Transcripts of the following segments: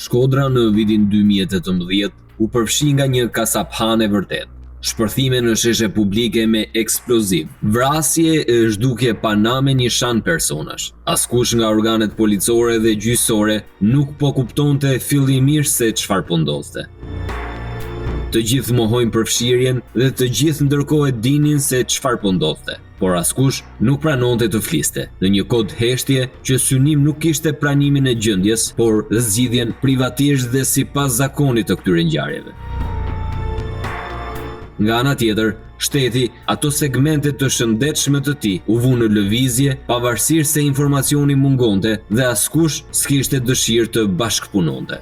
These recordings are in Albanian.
Shkodra në vitin 2018 u përfshi nga një kasaphane e vërtetë. Shpërthime në sheshe publike me eksploziv, vrasje e zhdukje pa nam e nishan personash. Askush nga organet policore dhe gjyqësore nuk po kuptonte fillimisht se çfarë po ndodhte. Të gjithë mohojnë përfshirjen dhe të gjithë ndërkohë e dinin se çfarë po ndodhte, por askush nuk pranonte të fliste, në një kod heshtje që synim nuk kishte pranimin e gjendjes, por zgjidhjen privatisht dhe sipas zakonit të këtyre ngjarjeve. Nga ana tjetër, shteti, ato segmente të shëndetshme të tij u vunë në lëvizje pavarësisht se informacioni mungonte dhe askush s'kishte dëshirë të bashkëpunonte.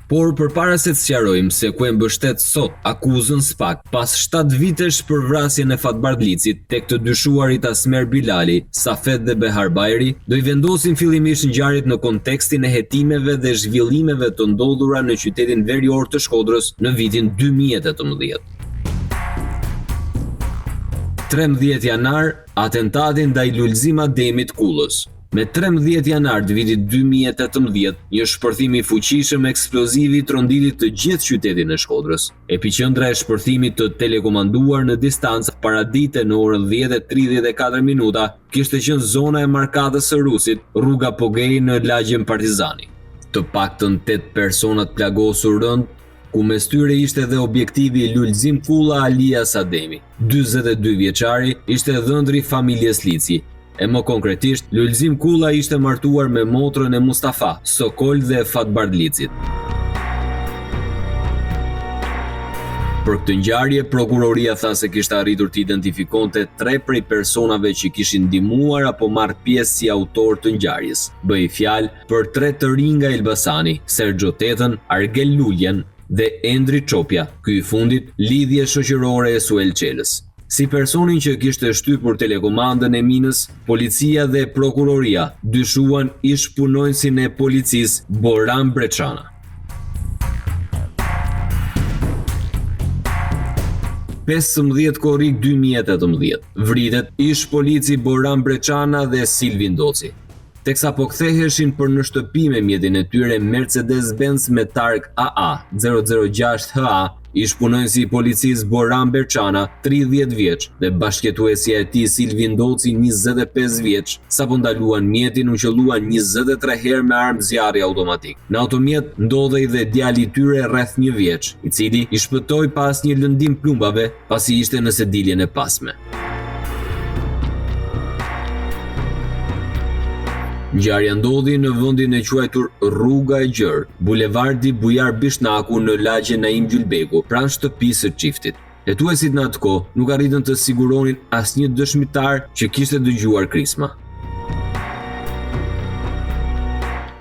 Por përpara se të sqarojmë se ku e mbështet sot akuzën SPAK pas 7 vitesh për vrasjen e Fatbardh Licit tek të dyshuarit Asmer Bilali, Safet dhe Behar Bajri, do i vendosim fillimisht ngjarjet në kontekstin e hetimeve dhe zhvillimeve të ndodhura në qytetin verior të Shkodrës në vitin 2018. 13 janar, atentati ndaj Lulzim Ademit Kullës. Me 13 janar të vitit 2018, një shpërthim i fuqishëm eksplozivi tronditi të gjithë qytetin e Shkodrës. Epiqendra e shpërthimit të telekomanduar në distancë paradite në orën 10:34 minuta kishte qenë zona e Markatës së Rusit, rruga Pogej në lagjen Partizani. Të paktën 8 persona të plagosur rëndë, ku mes tyre ishte dhe objektivi Lulzim Kulla alias Ademi. 42 vjeçari ishte dhëndri i familjes Lici. E më konkretisht, Lulzim Kulla ishte martuar me motrën e Mustafa, Sokol dhe Fatbardh Licit. Për këtë ngjarje, prokuroria tha se kishte arritur të identifikonte tre prej personave që kishin ndihmuar apo marrë pjesë si autorë të ngjarjes. Bëhej fjalë për tre të rinj nga Elbasani, Serxho Tetën, Argel Luljen dhe Endri Çopja, ky i fundit lidhje shoqërore e Suel Çelës. Si personin që kishte shtypur telekomandën e minës, policia dhe prokuroria dyshuan ish-punonjësin e policisë Boran Breçana. 15 korrik 2018, vritet ish-polici Boran Breçana dhe Silvi Ndoci. Teksa po ktheheshin për në shtëpi me mjetin e tyre Mercedes-Benz me targë AA 006 HA, ish-punonjësi i policisë Boran Berçana, 30 vjeç, dhe bashkëjetuesja e tij Silvi Ndoci, 25 vjeç, sapo ndaluan mjetin u qëlluan 23 herë me armë zjarri automatik. Në automjet ndodhej dhe djali i tyre rreth një vjeç, i cili i shpëtoi pa asnjë lëndim plumbave, pasi ishte në sediljen e pasme. Ngjarja ndodhi në vendin e quajtur Rruga e Gjerë, bulevardi Bujar Bishnaku në lagjen Naim Gjylbegu, pranë shtëpisë së çiftit. Hetuesit në atë kohë nuk arritën të siguronin asnjë dëshmitar që kishte dëgjuar krisma.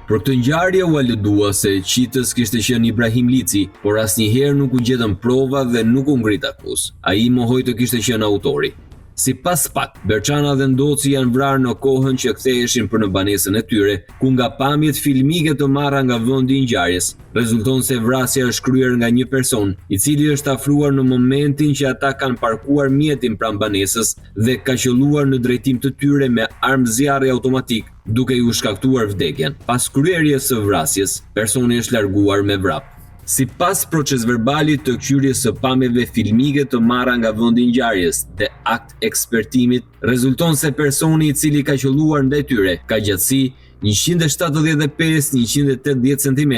Për këtë ngjarje u aludua se qitës kishte qenë Ibrahim Lici, por asnjëherë nuk u gjetën prova dhe nuk u ngrit akuzë. Ai mohoi të kishte qenë autori. Sipas SPAK, Berçana dhe Ndoci janë vrarë në kohën që ktheheshin për në banesën e tyre, ku nga pamjet filmike të marra nga vendi i ngjarjes, rezulton se vrasja është kryer nga një person, i cili është afruar në momentin që ata kanë parkuar mjetin pranë banesës dhe ka qëlluar në drejtim të tyre me armë zjarri automatik duke iu shkaktuar vdekjen. Pas kryerjes së vrasjes, personi është larguar me vrap. Sipas procesverbalit të këqyrjes së pamjeve filmike të marra nga vendi i ngjarjes dhe akt ekspertimit, rezulton se personi i cili ka qëlluar ndaj tyre ka gjatësi 175-180 cm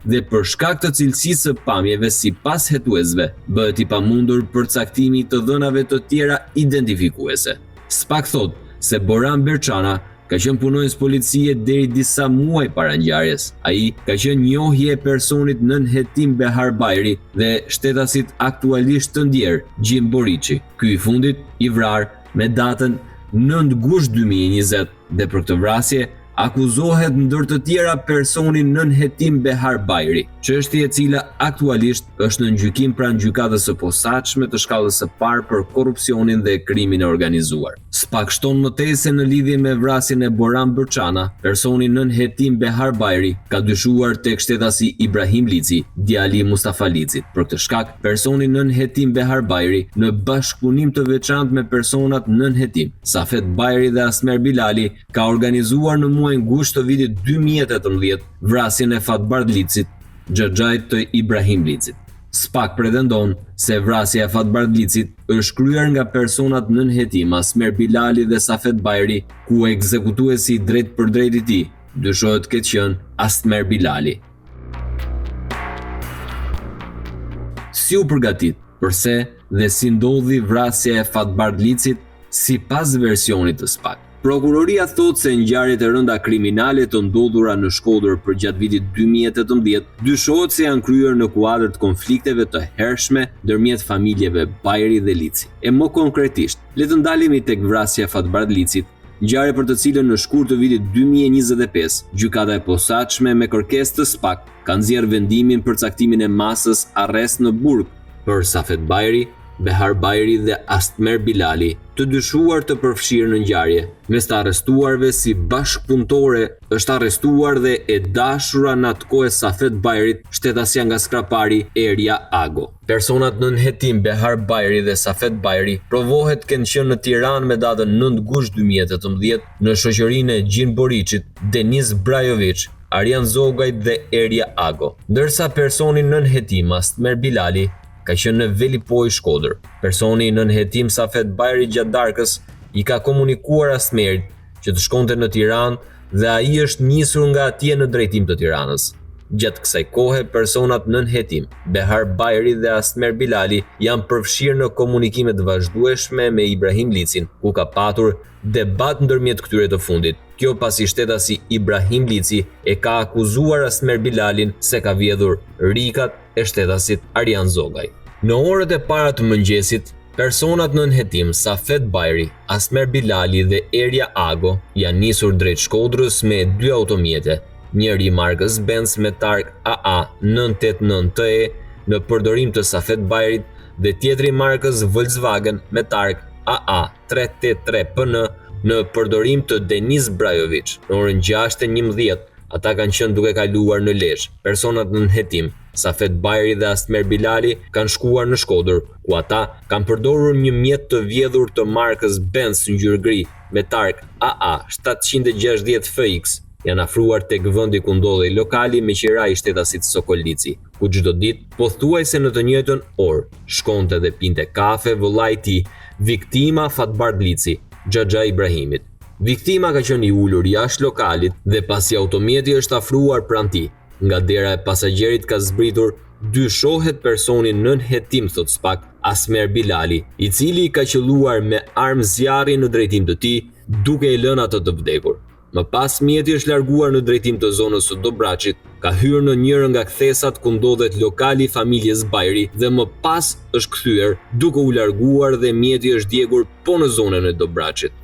dhe për shkak të cilësisë së pamjeve sipas hetuesve, bëhet i pamundur përcaktimi i të dhënave të tjera identifikuese. SPAK thotë se Boran Berçana ka qenë punonjës policie deri disa muaj para ngjarjes. Ai ka qenë njohje e personit nën hetim Behar Bajri dhe shtetasit aktualisht të ndjerë Gjin Boriçi. Ky i fundit i vrarë me datën 9 gusht 2020 dhe për këtë vrasje akuzohet ndër të tjera personi nën hetim Behar Bajri, çështje e cila aktualisht është nën gjykim pranë gjykatës së posaçme të shkallës së parë për korrupsionin dhe krimin e organizuar. Spak shton më tej se në lidhje me vrasjen e Boran Bërçana, personi nën hetim Behar Bajri ka dyshuar tek shtetasi Ibrahim Lici, djali i Mustafa Licit. Për këtë shkak, personi nën hetim Behar Bajri, në bashkëpunim të veçantë me personat nën hetim, Safet Bajri dhe Astmer Bilali, ka organizuar në muajin gusht të vitit 2018 vrasjen e Fatbardh Licit, xhaxhait të Ibrahim Licit. Spak pretendon se vrasja e Fatbardh Licit është kryer nga personat nën hetim Astmer Bilali dhe Safet Bajri, ku ekzekutuesi i drejtpërdrejtë i tij dyshohet të ketë qenë Astmer Bilali. Si u përgatit, përse dhe si ndodhi vrasja e Fatbardh Licit sipas versionit të spak? Prokuroria thotë se ngjarjet e rënda kriminale të ndodhura në Shkodër përgjatë vitit 2018 dyshohet se janë kryer në kuadër të konflikteve të hershme ndërmjet familjeve Bajri dhe Lici. E më konkretisht, le të ndalemi tek vrasja e Fatbardh Licit, ngjarje për të cilën në shkurt të vitit 2025, Gjykata e Posaçme me kërkesë të SPAK ka nxjerrë vendimin për caktimin e masës arrest në burg për Safet Bajri, Behar Bajri dhe Astmer Bilali, të dyshuar të përfshirë në ngjarje. Mes të arrestuarve si bashkëpunëtore është arrestuar dhe e dashura në atë kohë e Safet Bajrit, shtetasja nga Skrapari, Erja Ago. Personat nën hetim Behar Bajri dhe Safet Bajri provohet të kenë qenë në Tiranë me datën 9 gusht 2018 në shoqërinë e Gjin Boriçit, Denis Brajoviç, Arjan Zogajt dhe Erja Ago. Ndërsa personi nën hetim Astmer Bilali ka qenë në Velipojë, Shkodër. Personi nën hetim Safet Bajri gjatë darkës i ka komunikuar Astmerit që të shkonte në Tiranë dhe ai është nisur nga atje në drejtim të Tiranës. Gjatë kësaj kohe personat nën hetim, Behar Bajri dhe Astmer Bilali janë përfshirë në komunikime të vazhdueshme me Ibrahim Licin, ku ka patur debat ndërmjet këtyre të fundit. Kjo pasi shtetasi Ibrahim Lici e ka akuzuar Astmer Bilalin se ka vjedhur rikat e shtetasit Arjan Zogaj. Në orët e para të mëngjesit, personat nën hetim Safet Bajri, Astmer Bilali dhe Erja Ago janë nisur drejt Shkodrës me dy automjete, njëri i markës Benz me targë AA 989 TE në përdorim të Safet Bajrit dhe tjetri i markës Volkswagen me targë AA 383 PN në përdorim të Denis Brajoviç. Në orën 6:11, ata kanë qenë duke kaluar në Lezhë. Personat nën hetim, Safet Bajri dhe Astmer Bilali, kanë shkuar në Shkodër, ku ata kanë përdorur një mjet të vjedhur të markës Benz ngjyrë gri me targë AA 760 FX. Janë afruar tek vendi ku ndodhej lokali me qira i shtetasit Sokol Lici, ku çdo ditë, pothuajse në të njëjtën orë, shkonte dhe pinte kafe vëllai i tij, viktima Fatbardh Lici, xhaxhai i Ibrahimit. Viktima ka qenë i ulur jashtë lokalit dhe pasi automjeti është afruar pranë tij, nga dera e pasagjerit ka zbritur dyshohet personi nën hetim, thotë SPAK, Astmer Bilali, i cili ka qëlluar me armë zjarri në drejtim të tij, duke e lënë atë të vdekur. Më pas mjeti është larguar në drejtim të zonës së Dobraçit, ka hyrë në njërën nga kthesat ku ndodhet lokali i familjes Bajri dhe më pas është kthyer duke u larguar dhe mjeti është djegur po në zonën e Dobraçit.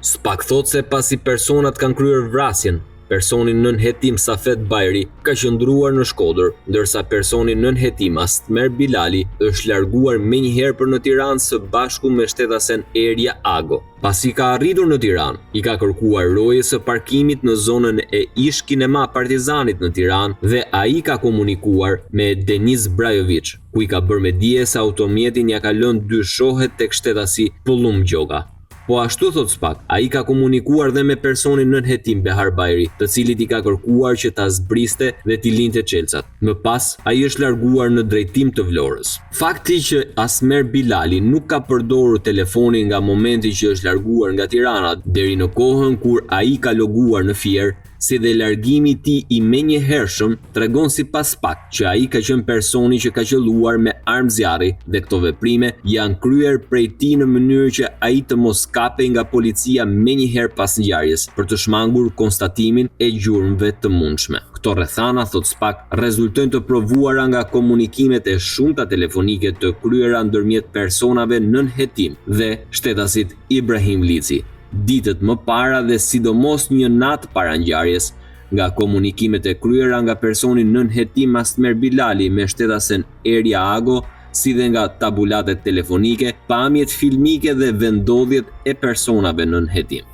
SPAK thotë se pasi personat kanë kryer vrasjen, personi nën hetim Safet Bajri ka qëndruar në Shkodër, ndërsa personi nën hetim Astmer Bilali është larguar menjëherë për në Tiranë së bashku me shtetasen Erja Ago. Pasi ka arritur në Tiranë, i ka kërkuar rojes së parkimit në zonën e ish kinema Partizanit në Tiranë dhe ai ka komunikuar me Denis Brajoviç, ku i ka bërë me dije se automjetin ia ka lënë dyshohet tek shtetasi Pëllumb Gjoka. Po ashtu thotë SPAK, ai ka komunikuar dhe me personin nën hetim Behar Bajri, të cilit i ka kërkuar që ta zbriste dhe t'i linte çelësat. Më pas, ai është larguar në drejtim të Vlorës. Fakti që Astmer Bilali nuk ka përdorur telefonin nga momenti që është larguar nga Tirana deri në kohën kur ai ka loguar në Fier, si dhe largimi i tij i menjëhershëm tregon sipas SPAK që ai ka qenë personi që ka qëlluar me armë zjarri dhe këto veprime janë kryer prej tij në mënyrë që ai të mos kapej nga policia menjëherë pas ngjarjes për të shmangur konstatimin e gjurmëve të mundshme. Këto rrethana, thotë SPAK, rezultojnë të provuara nga komunikimet e shumta telefonike të kryera ndërmjet personave nën hetim dhe shtetasit Ibrahim Lici, ditët më para dhe sidomos një natë para ngjarjes, nga komunikimet e kryera nga personi nën hetim Astmer Bilali me shtetasen Erja Ago. si dhe nga tabulatet telefonike, pamjet filmike dhe vendndodhjet e personave nën hetim.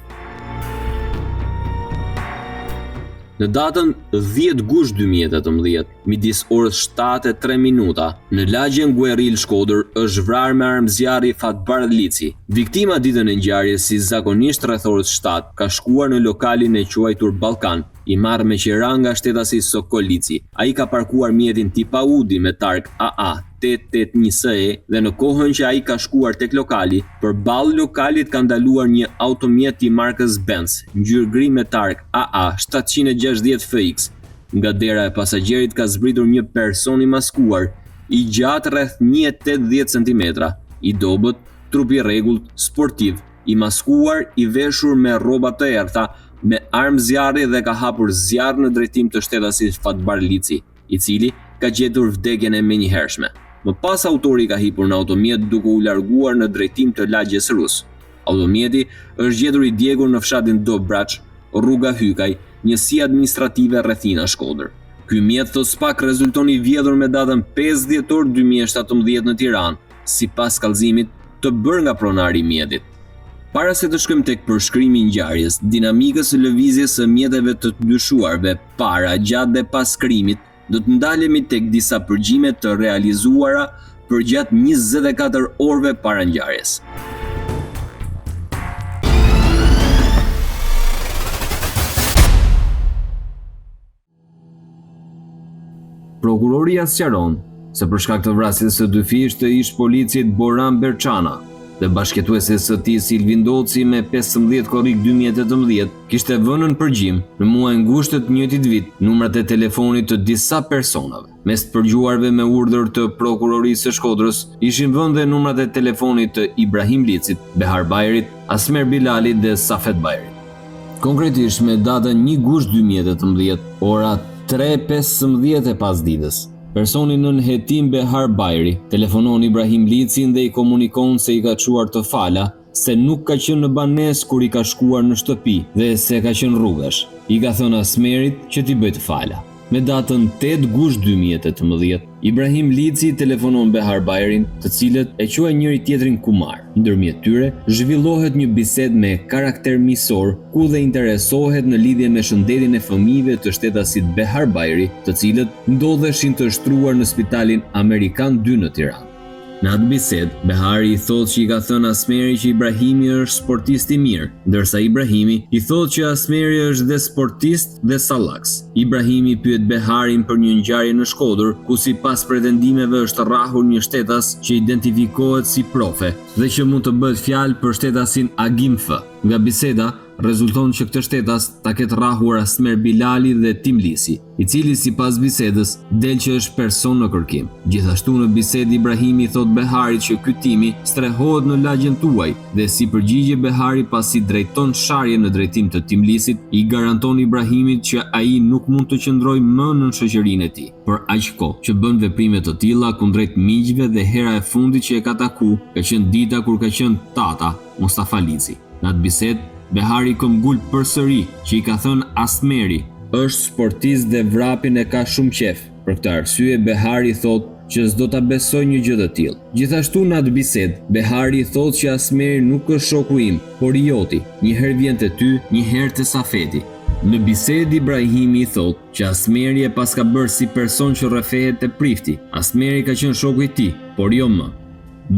Në datën 10 gusht 2018, midis orës 7 e 3 minuta, në lagjen Guerril Shkodër është vrarë me armë zjarri Fatbardh Lici. Viktima ditën e ngjarjes si zakonisht rreth orës 7 ka shkuar në lokalin e quajtur Ballkan, i marrë me qira nga shtetasi Sokol Lici. Ai ka parkuar mjetin tip Audi me targë AA 881 SE dhe në kohën që ai ka shkuar tek lokali, përballë lokalit ka ndaluar një automjet i markës Benz, ngjyrë gri me targë AA 760 FX. Nga dera e pasagjerit ka zbritur një person i maskuar, i gjatë rreth 1.80 cm, i dobët, trupi i rregullt, sportiv, i maskuar, i veshur me rroba të errëta, me armë zjarri dhe ka hapur zjarr në drejtim të shtetasit Fatbardh Lici, i cili ka gjetur vdekjen e menjëhershme. Më pas autori ka hipur në automjet duke u larguar në drejtim të lagjes Rus. Automjeti është gjetur i djegur në fshatin Dobraç, rruga Hykaj, njësi administrative Rrethina Shkodër. Ky mjet thotë SPAK rezulton i vjedhur me datën 5 dhjetor 2017 në Tiranë, sipas kallëzimit të bërë nga pronari i mjetit. Para se të shkojmë tek përshkrimi i ngjarjes, dinamikës së lëvizjes së mjeteve të dyshuarve para, gjatë dhe pas krimit, do të ndalemi tek disa përgjime të realizuara përgjatë 24 orëve para ngjarjes. Prokuroria sqaron se për shkak të vrasjes së dyfishtë të ish-policit Boran Berçana dhe bashkëjetueses së tij Silvi Ndoci me 15 korrik 2018 kishte vënë në përgjim në muajin gusht të të njëjtit vit numrat e telefonit të disa personave. Mes të përgjuarve me urdhër të Prokurorisë së Shkodrës ishin vënë dhe numrat e telefonit të Ibrahim Licit, Behar Bajrit, Asmer Bilalit dhe Safet Bajrit. Konkretisht me datën 1 gusht 2018, ora 3:15 e pasdites, personi nën hetim Behar Bajri telefonon Ibrahim Licin dhe i komunikon se i ka çuar të fala, se nuk ka qenë në banesë kur i ka shkuar në shtëpi dhe se ka qenë rrugash. I ka thënë Asmerit që t'i bëjë të fala. Me datën 8 gusht 2018, Ibrahim Lici telefonon Behar Bajrin, të cilët e quajnë njëri tjetrin kumar. Ndërmjet tyre zhvillohet një bisedë me karakter miqësor, ku dhe interesohet në lidhje me shëndetin e fëmijëve të shtetasit Behar Bajri, të cilët ndodheshin të shtruar në spitalin Amerikan 2 në Tiranë. Në atë bisedë, Behari i thotë që i ka thënë Asmeri që Ibrahimi është sportist i mirë, ndërsa Ibrahimi i thotë që Asmeri është dhe sportist dhe sallaks. Ibrahimi pyet Beharin për një ngjarje në Shkodër, ku sipas pretendimeve është rrahur një shtetas që identifikohet si profe dhe që mund të bëhet fjalë për shtetasin Agim F. Nga biseda, rezulton që këtë shtetas ta ketë rrahur Asmer Bilali dhe Tim Lisi, i cili sipas bisedës del që është person në kërkim. Gjithashtu në bisedë Ibrahimi i thotë Beharit që ky Timi strehohet në lagjen tuaj dhe si përgjigje Behari pasi drejton sharje në drejtim të Tim Lisit, i garanton Ibrahimit që ai nuk mund të qëndrojë më nën shoqërinë e tij, për aq kohë që bën veprime të tilla kundrejt miqve dhe hera e fundit që e ka taku ka qenë dita kur ka qenë tata, Mustafa Lici. Në atë bisedë, Behari këmbgul përsëri që i ka thënë Asmeri, është sportist dhe vrapin e ka shumë qejf. Për këtë arsye Behari thotë që s'do ta besojë një gjë të tillë. Gjithashtu në atë bisedë, Behari thotë që Asmeri nuk është shoku im, por i joti, një herë vjen te ty, një herë te Safeti. Në bisedë Ibrahimi i thotë që Asmeri e paska bërë si person që rrëfehet te prifti. Asmeri ka qenë shoku i tij, por jo më.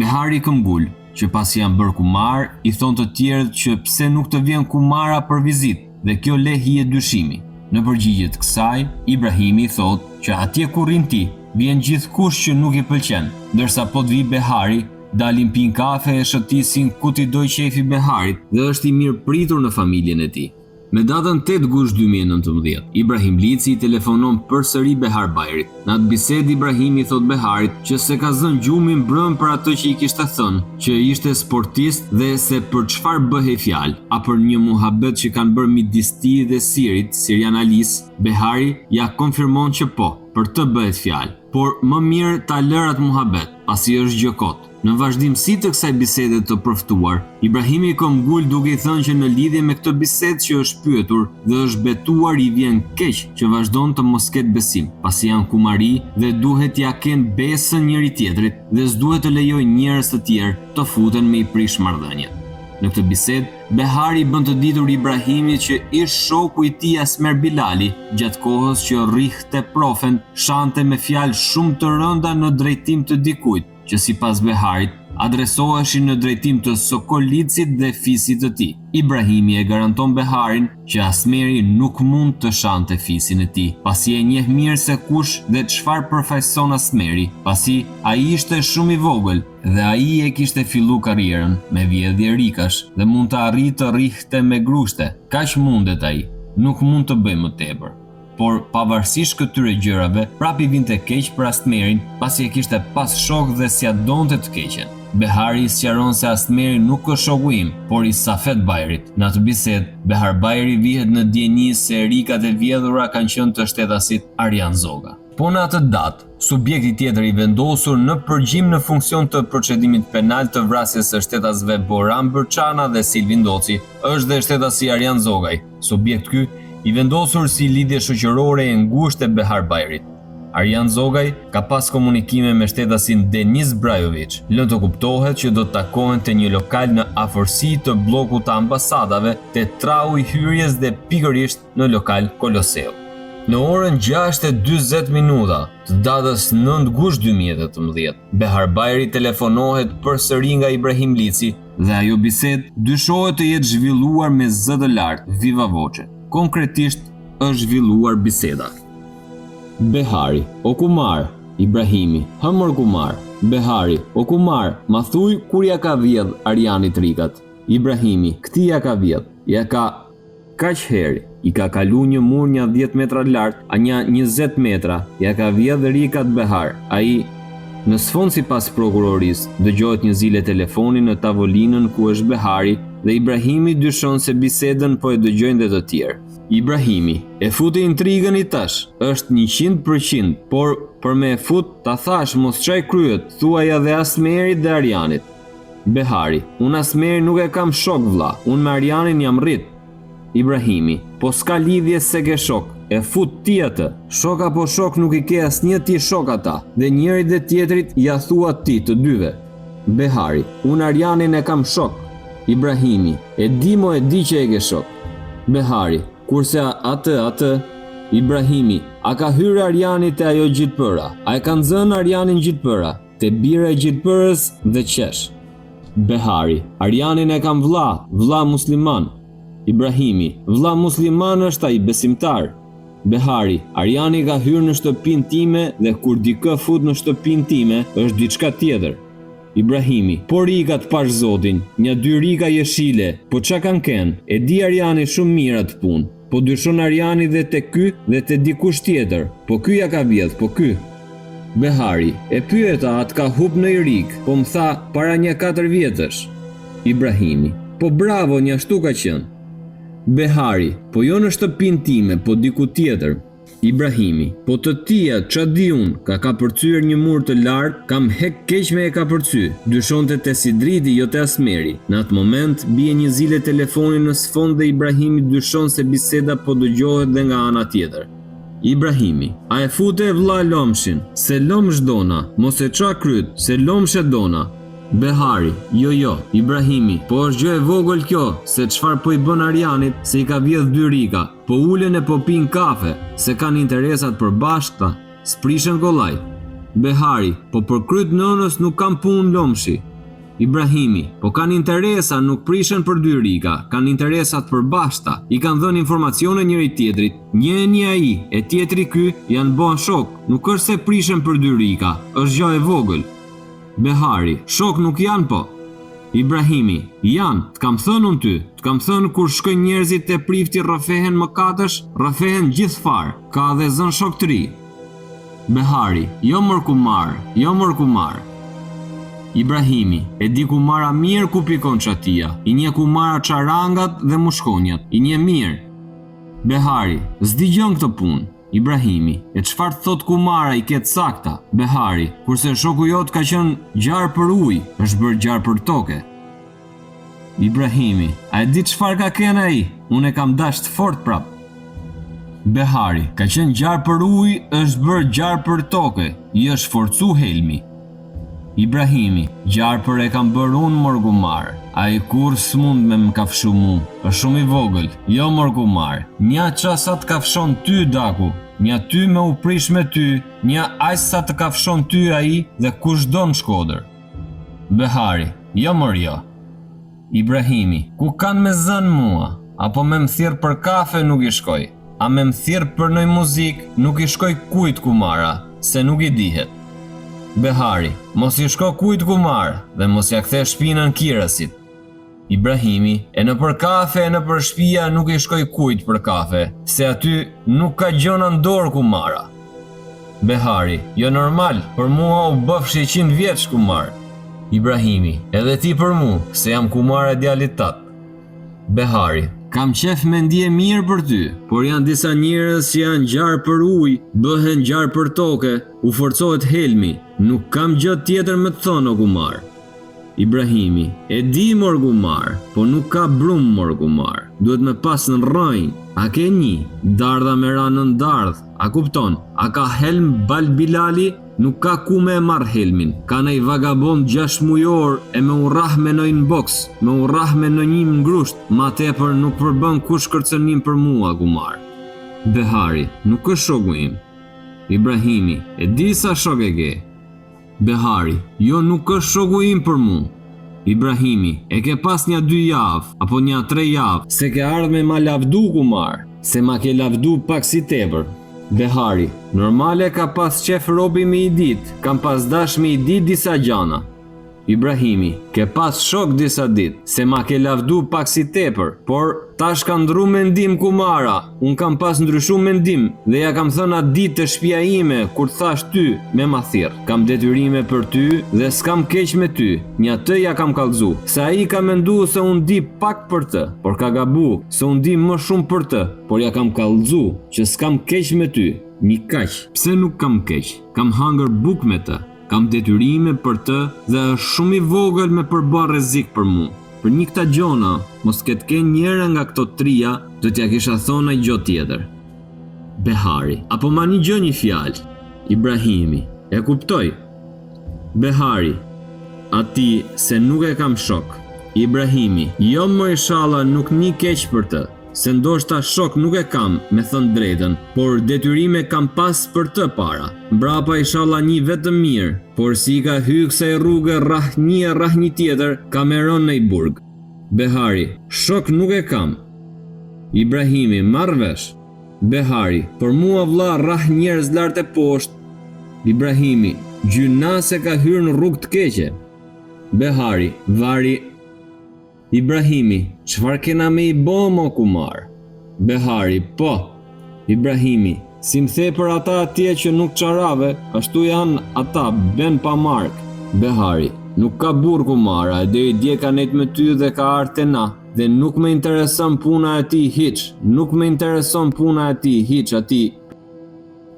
Behari këmbgul që pasi janë bërë kumar, i thonë të tjerët që pse nuk të vjen kumara për vizitë dhe kjo le hije dyshimi. Në përgjigje të kësaj, Ibrahimi i thotë që atje ku rrin ti, vjen gjithkush që nuk i pëlqen, ndërsa po të vijë Behari, dalin pinë kafe e shëtisin ku t'i dojë qejfi Beharit dhe është i mirëpritur në familjen e tij. Me datën 8 gusht 2019, Ibrahim Lici i telefonon përsëri Behar Bajrit. Në atë bisedë Ibrahimi i thotë Beharit që s'e ka zënë gjumi mbrëmë për atë që i kishte thënë, që ishte sportist dhe se për çfarë bëhej fjalë, a për një muhabet që kanë bërë midis tij dhe Sirit, Sirian Alisë, Behari ia konfirmon që po. Për të bëhet fjalë. Por më mirë ta lërë atë muhabet, pasi është gjë kot. Në vazhdimësi të kësaj bisede të përftuar, Ibrahimi këmbgul duke i thënë që në lidhje me këtë bisedë që është pyetur dhe është betuar i vjen keq që vazhdon të mos ketë besim, pasi janë kumari dhe duhet t'ia kenë besën njëri-tjetrit dhe s'duhet të lejojnë njerëz të tjerë të futen me i prish marrëdhëniet. Në këtë bisedë, Behari i bën të ditur Ibrahimit që ish-shoku i tij Asmer Bilali, gjatë kohës që rrihte profen, shante me fjalë shumë të rënda në drejtim të dikujt, që sipas Beharit, adresoheshin në drejtim të Sokol Licit dhe fisit të tij. Ibrahimi e garanton Beharin që Asmeri nuk mund të shante fisin e tij, pasi e njeh mirë se kush dhe çfarë përfaqëson Asmeri, pasi ai ishte shumë i vogël dhe ai e kishte fillu karrierën me vjedhje rikash dhe mund të arrijë të rrihte me grushte, kaq mundet ai, nuk mund të bëjë më tepër. Por pavarësisht këtyre gjërave, prapë i vinte keq për Astmerin, pasi e kishte pas shok dhe s'ia donte të keqen. Behari i sqaron se Astmeri nuk është shoku im, por i Safet Bajrit. Në atë bisedë, Behar Bajri vihet në dijeni se rikat e vjedhura kanë qenë të shtetasit Arjan Zoga. Po në atë datë, subjekti tjetër i vendosur në përgjim në funksion të procedimit penal të vrasjes së shtetasve Boran Bërçana dhe Silvi Ndoci, është dhe shtetasi Arjan Zogaj, subjekt ky i vendosur si lidhje shoqërore e ngushtë e Behar Bajrit. Arjan Zogaj ka pas komunikime me shtetasin Denis Brajoviç, lënë të kuptohet që do të takohen te një lokal në afërsi të bllokut të ambasadave te trau i hyrjes dhe pikërisht në lokal Koloseu. Në orën 6:40 minuta të datës 9 gusht 2018, Behar Bajri telefonohet përsëri nga Ibrahim Lici dhe ajo bisedë dyshohet të jetë zhvilluar me zë të lartë, viva voce. Konkretisht është zhvilluar biseda. Behari, o kumar, Ibrahimi, hë mor kumar, Behari, o kumar, ma thuj kur ia ka vjedh Arjanit rikat. Ibrahimi, këtij ia ka vjedh, ia ka Kaq herë, i ka kalu një mur nja 10 metra lart, a nja 20 metra, ia ka vjedh rikat Behar. Ai, Në sfond sipas prokurorisë, dëgjohet një zile telefoni në tavolinën ku është Behari dhe Ibrahimi dyshon se bisedën po e dëgjojnë dhe të tjerë. Ibrahimi, E fute intrigën i tash, është 100%, por për me e fut, ta thash mos çaj kryet, thuaja dhe Asmerit dhe Arjanit. Behari, Unë Asmerin nuk e kam shok vlla, unë me Arjanin jam rrit. Ibrahimi, Po s'ka lidhje s'e ke shok, e fut ti atë. Shok apo shok nuk i ke asnjë ti shok ata, dhe njërit dhe tjetrit ia thua ti të dyve. Behari, Unë Arjanin e kam shok. Ibrahimi, E di mo e di që e ke shok. Behari, Kurse atë, atë, Ibrahimi, A ka hyrë Arjani te ajo gjilpëra? A e ka nxënë Arjanin gjilpëra? Te bira e gjilpërës dhe qesh. Behari, Arjanin e kam vlla, vlla musliman. Ibrahimi, Vlla musliman është ai, besimtar. Behari, Arjani ka hyrë në shtëpinë time dhe kur dikë fut në shtëpinë time, është diçka tjetër. Ibrahimi, Po rikat pash zotin, nja dy rika jeshile, po ça kanë kenë, e di Arjani shumë mirë atë punë. Po dyshon Arjani dhe te ky dhe te dikush tjetër, po ky ia ka vjedh, po ky. Behari, E pyeta a të ka hup noj rikë, po më tha para nja katër vjetësh. Ibrahimi, Po bravo njashtu ka qenë. Behari, Po jo në shtëpinë time, po diku tjetër. Ibrahimi, Po të tija, ça di unë, ka kapërcyer një mur të lartë, kam hek keq me e kapërcy, dyshonte te Sidriti jo te Asmeri. Në atë moment, bie një zile telefoni në sfond dhe Ibrahimi dyshon se biseda po dëgjohet dhe nga ana tjetër. Ibrahimi, A e fute vlla lomshin, se lomsh dona, mos e ça kryt, se lomsh e dona. Behari, Jo jo, Ibrahimi, po është gjë e vogël kjo, se çfarë po i bën Arjanit, se i ka vjedh dy rika. Po ulen e po pinë kafe, se kanë interesa të përbashkëta, s'prishen kollaj. Behari, po për kryt nënës nuk kam punë lomshi. Ibrahimi, po kanë interesa, nuk prishen për dy rika, kanë interesa të përbashkëta, i kanë dhënë informacione njëri tjetrit, një e një ai, e tjetri ky, janë bo shokë, nuk është se prishen për dy rika, është gjë e vogël. Behari, Shokë nuk janë po. Ibrahimi, Janë, të kam thënë unë ty, të kam thënë kur shkojnë njerëzit te prifti rrëfehen mëkatesh, rrëfehen gjithfarë, ka dhe zënë shok të ri. Behari, Jo mor kumar, jo mor kumar. Ibrahimi, E di kumara mirë ku pikon çatia, i njeh kumara çarangat dhe mushkonjat, i njeh mirë. Behari, S'di gjë në këtë punë. Ibrahimi, E çfarë të thotë kumara i ke të sakta? Behari, Kurse shoku jot ka qenë gjarpër ujë, është bërë gjarpër toke. Ibrahimi, A e di çfarë ka qenë ai? Unë e kam dasht fort prap. Behari, Ka qenë gjarpër ujë, është bërë gjarpër toke, i është forcu helmi. Ibrahimi, Gjarpër e kam bërë unë mor gumar, ai kurrë s'mund me më kafshu mu, është shumë i vogël, jo mor gumar, nja ça sa të kafshon ty daku, nja ty me u prish me ty, nja aq sa të kafshon ty ai dhe kushdo në Shkodër. Behari, Jo mor jo. Ibrahimi, Ku kanë me zënë mua, apo me më thirr për kafe nuk i shkoj, a me më thirr për noj muzikë nuk i shkoj kujt kumara, se nuk i dihet. Behari, Mos i shko kujt kumar dhe mos ja kthe shpinën Kirasit. Ibrahimi, E nëpër kafe e nëpër shpia nuk i shkoj kujt për kafe, se aty nuk ka gjona në dorë kumara. Behari, Jo normal, për mua u bëfsh 100 vjeç kumar. Ibrahimi, Edhe ti për mu, se jam kumara e djalit tat. Behari, Kam qef me ndje mirë për ty, por janë disa njerëz që janë gjarpër ujë, bëhen gjarpër toke, u forcohet helmi, nuk kam gjë tjetër me të thonë o kumar. Ibrahimi, E di mor gumar, po nuk ka brumë mor gumar, duhet me pas në rrënjë, a ke nji, dardha me ra nën dardhë, a kupton, a ka helm Bal Bilali, nuk ka ku me e marr helmin, ka naj vagabond gjashtëmujor e me u rrah me noj në boks, me u rrah me nonji në grusht, ma tepër nuk përbën kush kërcënim për mua gumar. Behari, Nuk është shoku im. Ibrahimi, E di sa shok e ke. Behari, Jo nuk është shoku im për mu. Ibrahimi, E ke pas nja dy javë, apo nja tre javë, se ke ardhë me ma lavdu kumar, se ma ke lavdu pak si tepër. Behari, Normale ka pas qef robi me i ditë, kam pas dash me i ditë disa gjana. Ibrahimi, Ke pas shok disa ditë, se ma ke lavdu pak si tepër, por tash kam ndrru mendim kumara, unë kam pas ndryshu mendim dhe ja kam thënë atë ditë te shpia ime kur të thash ty me ma thirr, kam detyrime për ty dhe s'kam keq me ty, nja të ja kam kallxu, se ai ka mendu se unë di pak për të, por ka gabu, se unë di më shumë për të, por ja kam kallxu që s'kam keq me ty, një kaq, pse nuk kam keq, kam hangër bukë me të. Kam detyrime për të dhe është shumë i vogël me përbë rrezik për mu. Për një këta gjona, mos ketë kenë njëra nga këto tria, do t'ja kisha thonë naj gjo tjetër. Behari, A po ma nigjo një fjalë? Ibrahimi, E kuptoj. Behari, Ati, se nuk e kam shok. Ibrahimi, Jo moj ishalla nuk ni keq për të. Se ndoshta shok nuk e kam, me thënë drejtën, por detyrime kam pas për të para. Mbrapa ishalla nji vetëm mirë, por si i ka hy kësaj rruge rrah nji e rrah nji tjetër, ka me rënë naj burg. Behari, Shok nuk e kam. Ibrahimi, Marr vesh. Behari, Por mua vlla rrah njerëz lart e poshtë. Ibrahimi, Gjynah se ka hyrë në rrugë të keqe. Behari, Vari. Ibrahimi, Çfarë kena me i bo mo kumar? Behari, Po! Ibrahimi, Si më the për ata atje që nuk çarave, ashtu janë ata, ben pa markë. Behari, Nuk ka burrë kumara, e deri dje ka nejt me ty dhe ka ardhë te na, dhe nuk më intereson puna e tij hiç, nuk më intereson puna e tij hiç atij,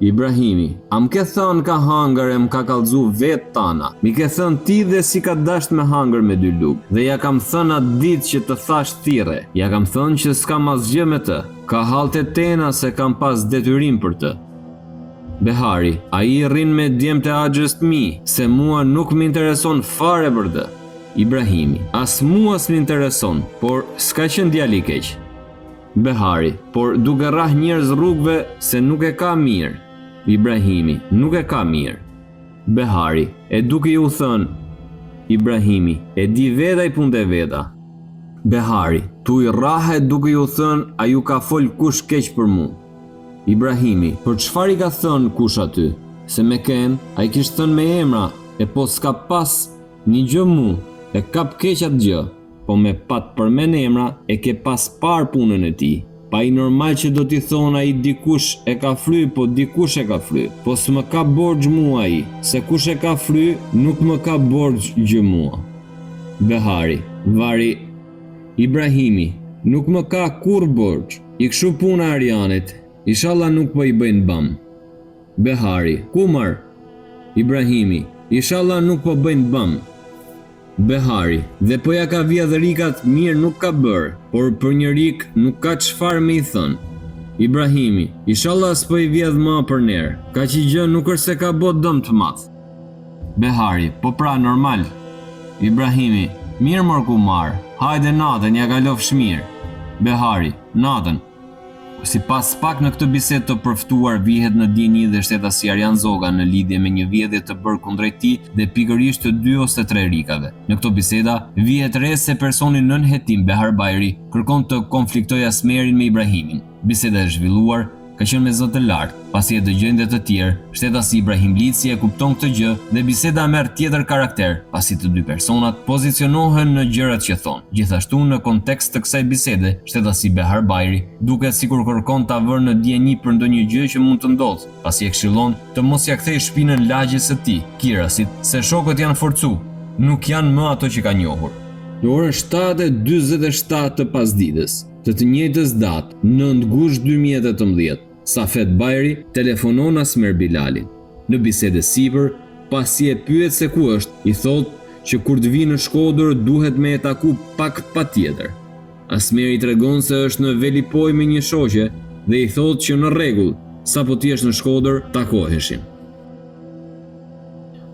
Ibrahimi, A më ke thënë ka hangër e më ka kallxu vetë tana. M'i ke thënë ti dhe si ka dasht me hangër me dy lugë. Dhe ja kam thënë atë ditë që të thash thirre. Ja kam thënë që s'kam asgjë me të. Ka hall te tena se kam pas detyrim për të. Behari, Ai rrin me djemtë e axhës të mi, se mua nuk më intereson fare për të. Ibrahimi, As mua s'më intereson, por s'ka qenë djalë i keq. Behari, por duke rrah njerëz rrugëve se nuk e ka mirë. Ibrahimi, nuk e ka mirë. Behari, e duke iu thënë. Ibrahimi, e di vetë ai punët e veta. Behari, tuj rrah e duke iu thënë a ju ka fol kush keq për mu. Ibrahimi, për çfarë i ka thënë kush aty? Se me ken, ai kish thënë me emra, e po s'ka pas një gjë mu, e kap keq atë gjë. Po me pat përmen emra e ke pas parë punën e tij. Pa i normal që do t'i thonë ai dikush e ka fry po dikush e ka fry. Po s'më ka borxh mua ai, se kush e ka fry nuk më ka borxh gjë mua. Behari, Vari Ibrahimi, nuk më ka kurrë borxh. I kshu puna e Arjanit. Ishalla nuk po i bëjnë bam. Behari, Kumar! Ibrahimi, Ishalla nuk po bëjnë bam. Behari, Dhe po ja ka vjedh rikat mirë nuk ka bërë, por për një rikë nuk ka çfarë me i thënë. Ibrahimi, Ishalla s'po i vjedh ma për ner, kaq gjë nuk është se ka bo dëm të madh. Behari, Po pra, normal. Ibrahimi, Mirë mor kumar, hajde natën, ja kalofsh mirë. Behari, Natën. Sipas spak në këtë bisedë të përftuar vihet në dijeni dhe shtetasi Arjan Zoga në lidhje me një vjedhje të bërë kundrejt tij dhe pikërisht të dy ose tre rikave. Në këto biseda vihet re se personi nën hetim Behar Bajri kërkon të konfliktojë Asmerin me Ibrahimin. Biseda e zhvilluar ka qenë me zë të lartë, pasi e dëgjojnë dhe të tjerë, shtetasi Ibrahim Lici e kupton këtë gjë dhe biseda merr tjetër karakter, pasi të dy personat pozicionohen në gjërat që thonë. Gjithashtu në kontekst të kësaj bisede, shtetasi Behar Bajri duket sikur kërkon ta vërë në dijeni për ndonjë gjë që mund të ndodhë, pasi e këshillon të mos ia kthejë shpinën lagjes së tij, Kirasit, se shokët janë forcu, nuk janë më ato që ka njohur. Në orën 7:47 të pasdites, Të të njëjtës datë, 9 gusht 2018, Safet Bajri telefonon Asmer Bilalin. Në bisedë e sipër, pasi e pyet se ku është, i thotë që kur të vijë në Shkodër duhet me e taku pak patjetër. Asmeri i tregon se është në Velipojë me një shoqe dhe i thotë që në rregull, sapo të jesh në Shkodër, takoheshim.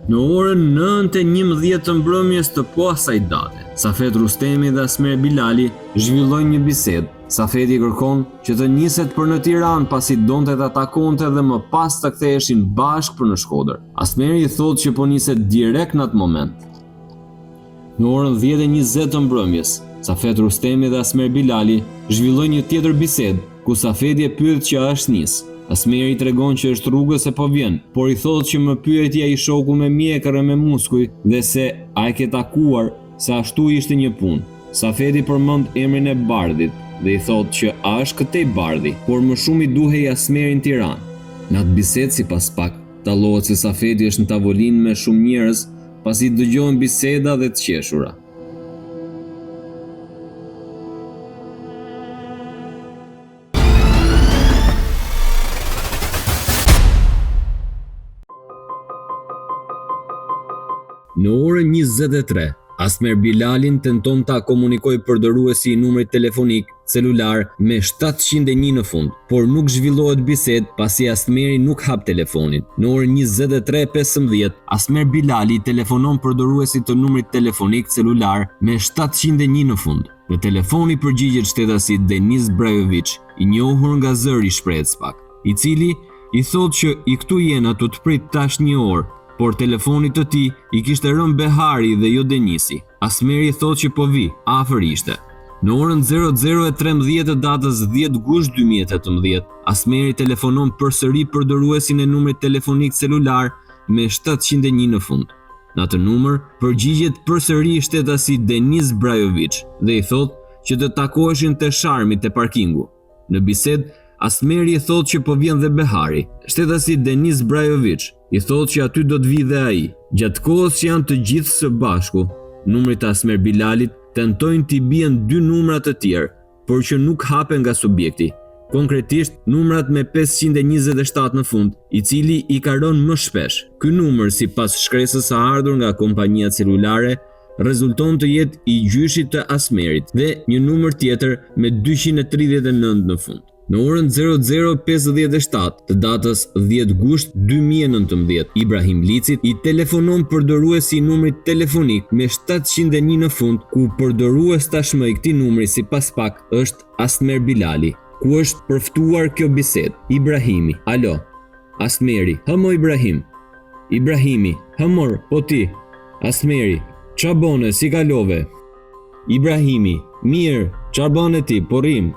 Në orën 9:11 të mbrëmjes të po asaj date, Safet Rustemi dhe Asmer Bilali zhvillojnë një bisedë. Safeti kërkon që të niset për në Tiranë pasi donte ta takonte dhe më pas të ktheheshin bashkë për në Shkodër. Asmeri i thotë që po niset direkt në atë moment. Në orën 10:20 të mbrëmjes, Safet Rustemi dhe Asmer Bilali zhvillojnë një tjetër bisedë, ku Safeti e pyet që a është nis. Asmeri i tregon që është rrugës e po vjen, por i thotë që më pyeti ai shoku me mjekër e me muskuj dhe se a e ke takuar, se ashtu ishte një punë. Safeti përmend emrin e Bardhit dhe i thotë që a është këtej Bardhi, por më shumë i duhej Asmeri në Tiranë. Në atë bisedë sipas spak, dallohet se Safeti është në tavolinë me shumë njerëz pasi dëgjohen biseda dhe të qeshura. Në orën 23, Asmer Bilalin tenton ta komunikojë përdoruesi i numrit telefonik celular me 701 në fund, por nuk zhvillohet bisedë pasi Asmeri nuk hap telefonin. Në orën 23:15, Asmer Bilali telefonon përdoruesit të numrit telefonik celular me 701 në fund. Në telefon i përgjigjet shtetasi Denis Brajovic, i njohur nga zëri shprehet spak, i cili i thotë që i këtu jena tu të prit tash një orë, por telefonit të tij i kishte rënë Behari dhe jo Denisi. Asmeri thotë që po vi, afër ishte. Në orën 00:13 të datës 10 gusht 2018, Asmeri telefonon përsëri përdoruesin e numrit telefonik celular me 701 në fund. Në atë numër, përgjigjet përsëri shtetasi Denis Brajovic dhe i thotë që të takoheshin te Sharmi te parkingu. Në bisedë, Asmeri i thotë që po vjen dhe Behari. Shtetasi Denis Brajovic i thotë që aty do të vijë dhe ai. Gjatë kohës që janë të gjithë së bashku, numrit të Asmer Bilalit tentojnë t'i bien dy numra të tjerë, por që nuk hapen nga subjekti. Konkretisht, numrat me 527 në fund, i cili i ka rënë më shpesh. Ky numër, sipas shkresës së ardhur nga kompania celulare, rezulton të jetë i gjyshit të Asmerit dhe një numër tjetër me 239 në fund. Në orën 00:57 të datës 10 gusht 2019, Ibrahim Licit i telefonon përdoruesi i numrit telefonik me 701 në fund, ku përdorues tashmë i këtij numri sipas spak është Asmer Bilali, ku është përftuar kjo bisedë. Ibrahimi, alo. Asmeri, hë mo Ibrahim. Ibrahimi, hë mor, po ti. Asmeri, ça bone, si kalove? Ibrahimi, mirë, ça bone ti, po rrim.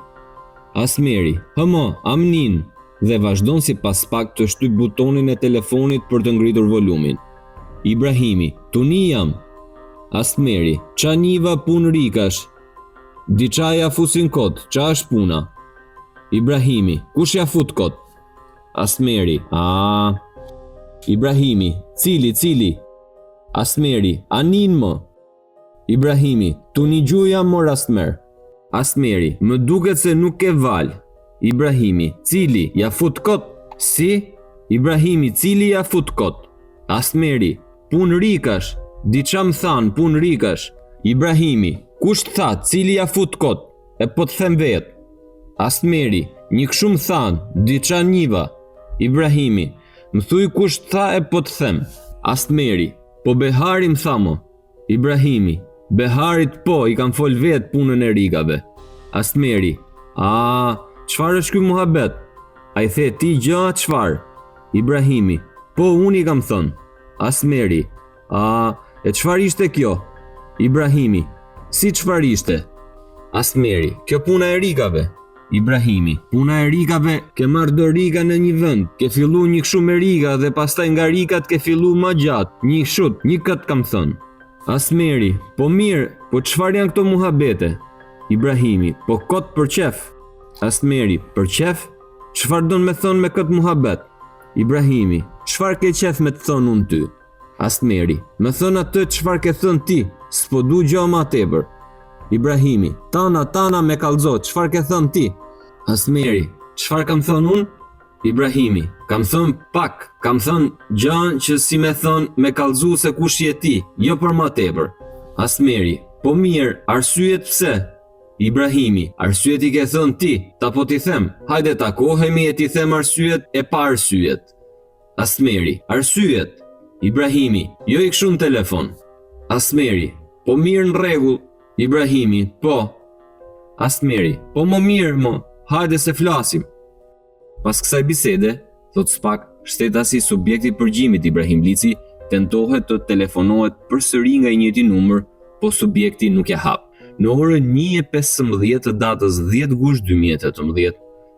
Asmeri, hë mo, a m'nin, dhe vazhdon sipas spak të shtyp butonin e telefonit për të ngritur volumin. Ibrahimi, tu ni jam. Asmeri, ça niva punë rikash, diça ja fusin kot, ça është puna? Ibrahimi, kush ja fut kot? Asmeri, a. Ibrahimi, cili, cili? Asmeri, a nin më? Ibrahimi, tu nigju jam mor Asmer. Asmeri, më duket se nuk ke valë. Ibrahimi, Cili, ja fut kot? Si? Ibrahimi, Cili ja fut kot? Astmeri, Punë rikash, diça më thanë, punë rikash. Ibrahimi, Kush të tha, cili ja fut kot? E po të them vetë. Astmeri, Një kshu më thanë, diça njiva. Ibrahimi, Më thuj kush të tha e po të them. Astmeri, Po Behari më tha mo. Ibrahimi, Beharit po, i kam fol vetë punën e rikave. Astmeri, A, çfarë është ky muhabet? A i the ti gjë a çfarë? Ibrahimi, Po, unë i kam thënë. Astmeri, A, e çfarë ishte kjo? Ibrahimi, Si çfarë ishte? Astmeri, Kjo puna e rikave. Ibrahimi, Puna e rikave, ke marrë do rika në një vend, ke fillu një kshu me rika dhe pastaj nga rikat ke fillu ma gjatë, një kshut, një këtë kam thënë. Astmeri, Po mirë, po çfarë janë këto muhabete? Ibrahimi, Po kot për qef. Astmeri, Për qef? Çfarë don me thënë me këtë muhabet? Ibrahimi, Çfarë ke qef me të thënë unë ty? Astmeri, Me thënë atë çfarë ke thënë ti, s'po du gjo ma tepër. Ibrahimi, Tana, tana me kallxo, çfarë ke thënë ti? Astmeri, Çfarë kam thënë unë? Ibrahimi, Kam thënë pak, kam thënë gjanë që si me thënë me kallxu se kush je ti, jo për ma tepër. Astmeri, Po mirë, arsyet pse? Ibrahimi, Arsyet i ke thënë ti, ta po t'i them, hajde takohemi e t'i them arsyet e pa arsyet. Astmeri, Arsyet! Ibrahimi, Jo i kshu në telefon. Astmeri, Po mirë në rregull. Ibrahimi, Po. Astmeri, Po mo mirë mo, hajde se flasim. Pas kësaj bisede, thotë SPAK, shtetasi subjekt i përgjimit Ibrahim Lici tentohet të telefonohet përsëri nga i njëjti numër, po subjekti nuk e hap. Në orën 1:15 të datës 10 gusht 2018,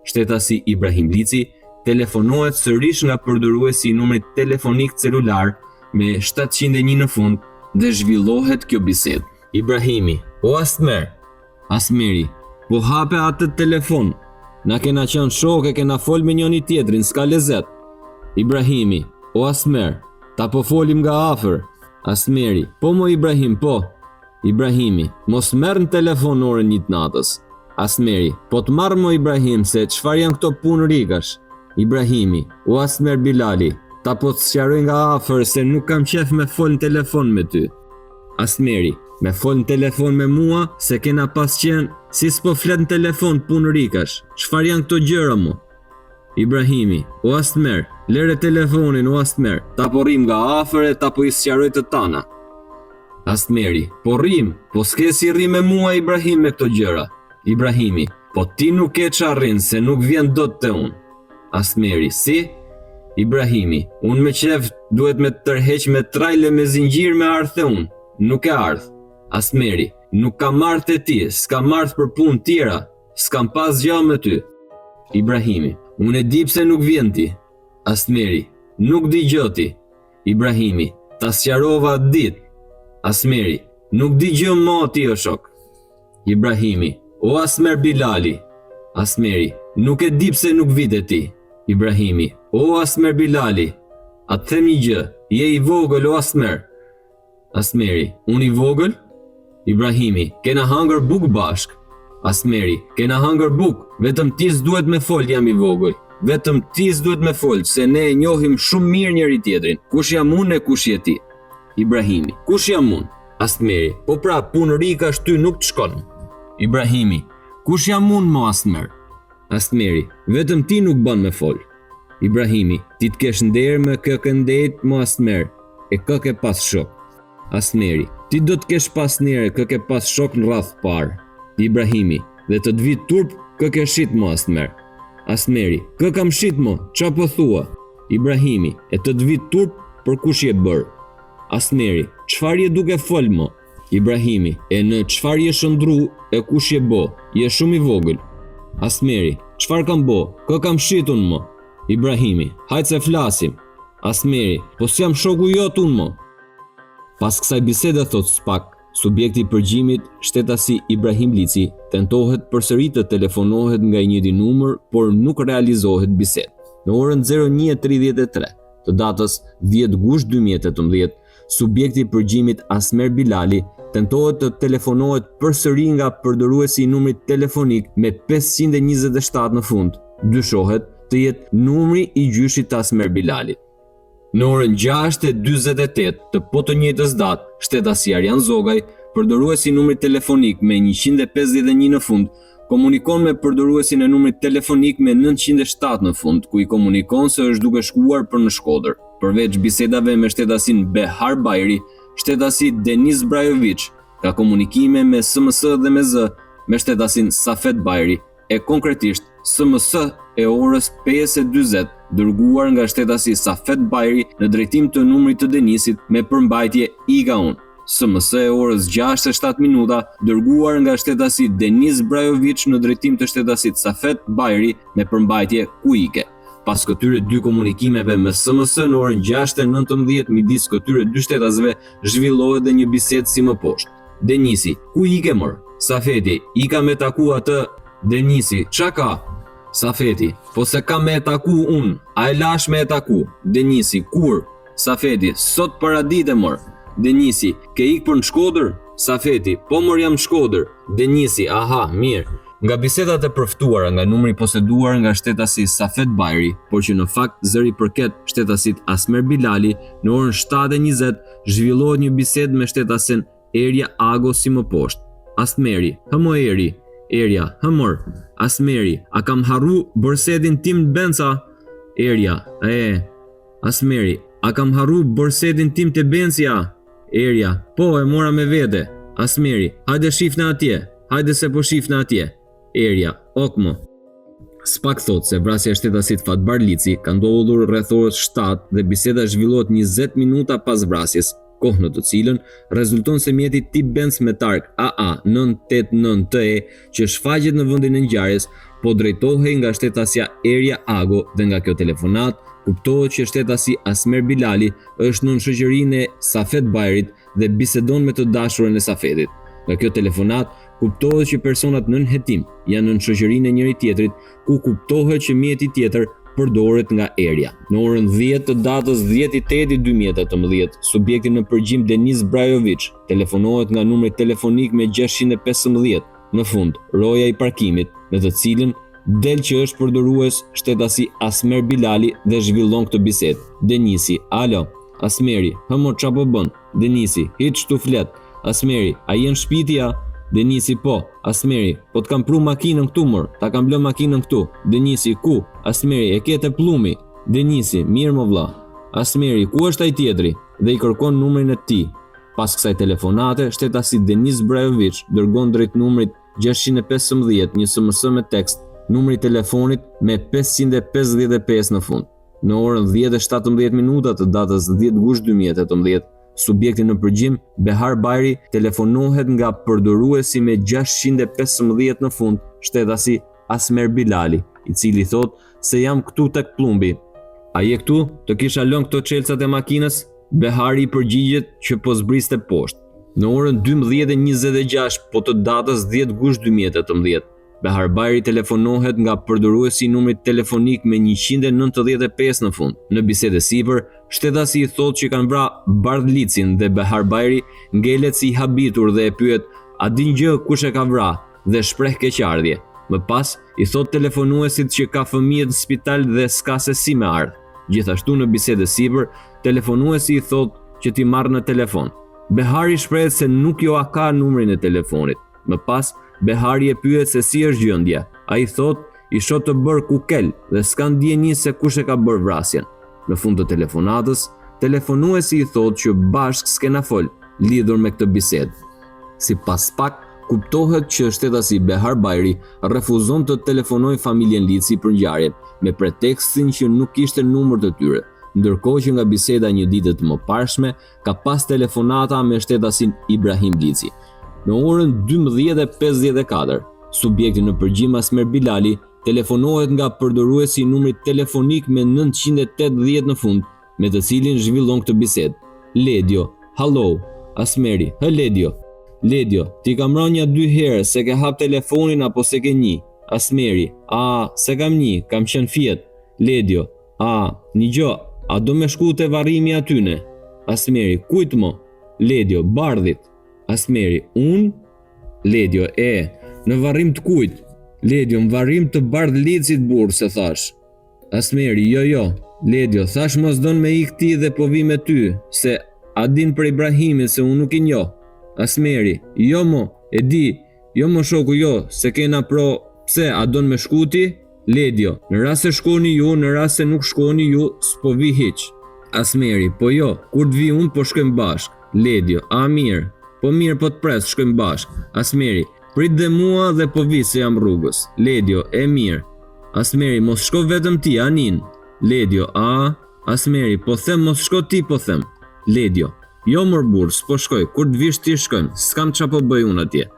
Shtetasi Ibrahim Lici telefonohet sërish nga përdoruesi i numrit telefonik celular me 701 në fund dhe zhvillohet kjo bisedë. Ibrahimi, o Astmer, Astmeri, po hape atë telefon, na kena qenë shokë e kena fol me njëni tjetrin, s'ka lezet. Ibrahimi, o Astmer, ta po folim nga afër. Astmeri, po mo Ibrahim, po. Ibrahimi, mos merr në telefon orën një të natës. Astmeri, po të marr mo Ibrahim se çfarë janë këto punë rikash. Ibrahimi, o Astmer Bilali, ta po të sqaroj nga afër se nuk kam qef me fol në telefon me ty. Astmeri, me fol në telefon me mua se kena pas qenë si s'po flet në telefon punë rikash. Çfarë janë këto gjëra mo? Ibrahimi, o Astmer, lere telefonin o Astmer, ta po rrim nga afër e ta po i sqaroj të tana. Astmeri, po rrim, po s'ke si rri me mua Ibrahim me këto gjëra. Ibrahimi, po ti nuk ke ça rrin se nuk vjen dot te unë. Astmeri, si? Ibrahimi, unë me qef duhet me tërheq me trajle me zinxhir me ardh te unë. Nuk ke ardh. Astmeri, nuk kam ardh te ti, s'kam ardh për punë tjera, s'kam pas gja me ty. Ibrahimi, unë e di pse nuk vjen ti. Astmeri, nuk di gjë ti. Ibrahimi, ta sqarova atë ditë. Asmeri, nuk di gjë mo ti o shok. Ibrahimi, o Asmer Bilali. Asmeri, nuk e di pse nuk vij te ti. Ibrahimi, o Asmer Bilali. A të them një gjë, je i vogël o Asmer. Asmeri, unë i vogël? Ibrahimi, kena hangër bukë bashkë. Asmeri, kena hangër bukë, vetëm ti s'duhet me fol jam i vogël. Vetëm ti s'duhet me fol, se ne e njohim shumë mirë njëri tjetrin. Kush jam unë e kush je ti? Ibrahimi, kush jam unë? Asmeri, po pra, punë rikash ty nuk të shkon. Ibrahimi, kush jam unë mo Asmer? Asmeri, vetëm ti nuk bën me fol. Ibrahimi, ti të kesh nder me kë ke ndejt mo Asmer, e kë ke pas shok. Asmeri, ti do të kesh pas nder e kë ke pas shok në radhë parë. Ibrahimi, dhe të të vijë turp kë ke shit mo Asmer. Asmeri, kë kam shit mo, ça po thua? Ibrahimi, e të të vijë turp për kush je bërë. Asmeri, çfarë je duke fol mo? Ibrahimi, e në çfarë je shëndru e kush je bo, je shumë i vogël. Asmeri, çfarë kam bo, kë kam shit unë mo? Ibrahimi, hajt se flasim. Asmeri, po s'jam shoku jot unë mo. Pas kësaj bisede thotë SPAK, subjekti i përgjimit, shtetasi Ibrahim Lici, tentohet përsëri të telefonohet nga i njëjti numër, por nuk realizohet bisedë. Në orën 01:33 të datës 10 gusht 2018, Subjekti i përgjimit Asmer Bilali tentohet të telefonohet përsëri nga përdoruesi i numrit telefonik me 527 në fund. Dyshohet të jetë numri i gjyshit të Asmer Bilalit. Në orën 6:48 të po të njëjtës datë, shtetasi Arjan Zogaj, përdoruesi i numrit telefonik me 151 në fund, komunikon me përdoruesin e numrit telefonik me 907 në fund, ku i komunikon se është duke shkuar për në Shkodër. Përveç bisedave me shtetasin Behar Bajri, shtetasi Denis Brajoviç ka komunikime me SMS dhe me zë me shtetasin Safet Bajri, e konkretisht SMS e orës 5:40 dërguar nga shtetasi Safet Bajri në drejtim të numrit të Denisit me përmbajtje Ika unë. SMS e orës 6:07 minuta dërguar nga shtetasi Denis Brajoviç në drejtim të shtetasit Safet Bajri me përmbajtje Ku ike. Pas këtyre dy komunikimeve me SMS në orën 6:19 midis këtyre dy shtetasve zhvillohet dhe një bisedë si më poshtë. Denisi, ku ike mor? Safeti, ika me taku atë Denisi, ça ka? Safeti, po se kam me e taku unë, a e lash me e taku? Denisi, kur? Safeti, sot paradite mor. Denisi, ke ik për në Shkodër? Safeti, po mor jam në Shkodër. Denisi, aha, mirë. Nga bisedat e përftuara nga numri i poseduar nga shtetasi Safet Bajri, por që në fakt zëri i përket shtetasit Asmer Bilali, në orën 7:20 zhvillohet një bisedë me shtetasen Erja Ago si më poshtë. Asmeri, hë mo Eri, Erja, hë mor, Asmeri, a kam harru borsetin tim në Benz a? Erja, e, Asmeri, a kam harru borsetin tim te Benzi a? Erja, po, e mora me vete. Asmeri, hajde shifna atje, hajde se po shifna atje. Erja, ok mo. Spak thotë se vrasja e shtetasit Fatbardh Lici ka ndodhur rreth orës 7 dhe biseda zhvillohet 20 minuta pas vrasjes, kohë në të cilën rezulton se mjeti tip Benz me targë AA 989 TE që shfaqet në vendin e ngjarjes po drejtohej nga shtetasja Erja Ago dhe nga kjo telefonatë kuptohet që shtetasi Asmer Bilali është nën shoqërinë e Safet Bajrit dhe bisedon me të dashurën e Safetit. Nga kjo telefonatë kuptohet që personat nën hetim janë nën shoqërinë e njëri-tjetrit, ku kuptohet që mjeti tjetër përdoret nga Erja. Në orën 10 të datës 10.8.2018, subjekti në përgjim Denis Brajoviç telefonohet nga numri telefonik me 615, në fund, roja i parkimit, në të cilën del që është përdorues shtetasi Asmer Bilali dhe zhvillon këtë bisedë. Denisi, alo, Asmeri, hë mo ça po bën? Denisi, hiç tu flet. Asmeri, a je në shpi ti a? Denisi, po. Asmeri, po të kam pru makinën këtu mor, ta kam lënë makinën këtu. Denisi, ku? Asmeri, e ke te Pllumi. Denisi, mirë mo vlla. Asmeri, ku është ai tjetri? Dhe i kërkon numrin e tij. Pas kësaj telefonate, shtetasi Denis Brajoviç dërgon drejt numrit 615 një SMS me tekst, numri i telefonit me 555 në fund. Në orën 10:17 minuta të datës 10 gusht 2018, subjekti në përgjim, Behar Bajri, telefonohet nga përdoruesi me 615 në fund, shtetasi Asmer Bilali, i cili thotë se jam këtu tek Pëllumbi. A je këtu? Të kisha lënë këto çelësat e makinës? Behari i përgjigjet që po zbriste poshtë. Në orën 12:26 po të datës 10 gusht 2018, Behar Bajri telefonohet nga përdoruesi i numrit telefonik me 195 në fund. Në bisedë e sipër, shtetasi i thotë që kanë vra Bardh Licin dhe Behar Bajri ngelet si i habitur dhe e pyet a din gjë kush e ka vra dhe shpreh keqardhje. Më pas, i thotë telefonuesit që ka fëmijët në spital dhe s'ka se si me ardhë. Gjithashtu në bisedë e sipër, telefonuesi i thotë që t'i marrë në telefon. Behari shprehet se nuk jua ka numrin e telefonit. Më pas, Behari e pyet se si është gjendja. Ai thotë, i shoh të bërë kukel dhe s'kan dijeni se kush e ka bërë vrasjen. Në fund të telefonatës, telefonuesi i thotë që bashkë s'kena fol lidhur me këtë bisedë. Sipas SPAK, kuptohet që shtetasi Behar Bajri refuzon të telefonojë familjen Lici për ngjarjen, me pretekstin që nuk kishte numër të tyre, ndërkohë që nga biseda një dite të mëparshme ka pas telefonata me shtetasin Ibrahim Lici. Në orën 12:54, subjekti në përgjim Asmer Bilali telefonohet nga përdoruesi i numrit telefonik me 980 në fund, me të cilin zhvillon këtë bisedë. Ledio, hallo, Asmeri, hë Ledio. Ledio, t'i kam ra nja dy herë s'e ke hap telefonin apo s'e ke nji. Asmeri, a, s'e kam nji, kam qenë fjet. Ledio, A, nigjo, a do me shku te varrimi atyne? Asmeri, kujt mo? Ledio, Bardhit. Asmeri, unë? Ledio, e, në varrim të kujt? Ledio, në varrim të Bardh Licit burrë, se thashë. Asmeri, jo, jo. Ledio, thashë mos don me ik ti dhe po vi me ty, se a din për Ibrahimin se unë nuk i njoh. Asmeri, jo mo, e di, jo mo shoku jo, se kena pro, pse, a don me shku ti? Ledio, në rast se shkoni ju, në rast se nuk shkoni ju, s'po vi hiç. Asmeri, po jo, kur të vi unë po shkojmë bashkë. Ledio, a mirë, po mirë po të pres, shkojmë bashkë. Asmeri, prit dhe mua dhe po vi se jam rrugës. Ledio, e mirë. Asmeri, mos shko vetëm ti, a nin. Ledio, a, Asmeri, po them mos shko ti po them. Ledio, jo mor burrë, s'po shkoj, kur të vish ti shkojmë, s'kam ça po bëj unë atje.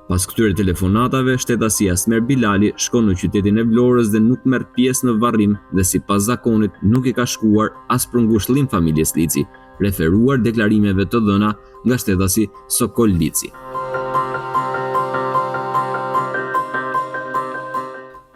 Pas këtyre telefonatave, shtetasi Asmer Bilali shkon në qytetin e Vlorës dhe nuk merr pjesë në varrim dhe sipas zakonit nuk i ka shkuar as për ngushëllim familjes Lici, referuar deklarimeve të dhëna nga shtetasi Sokol Lici.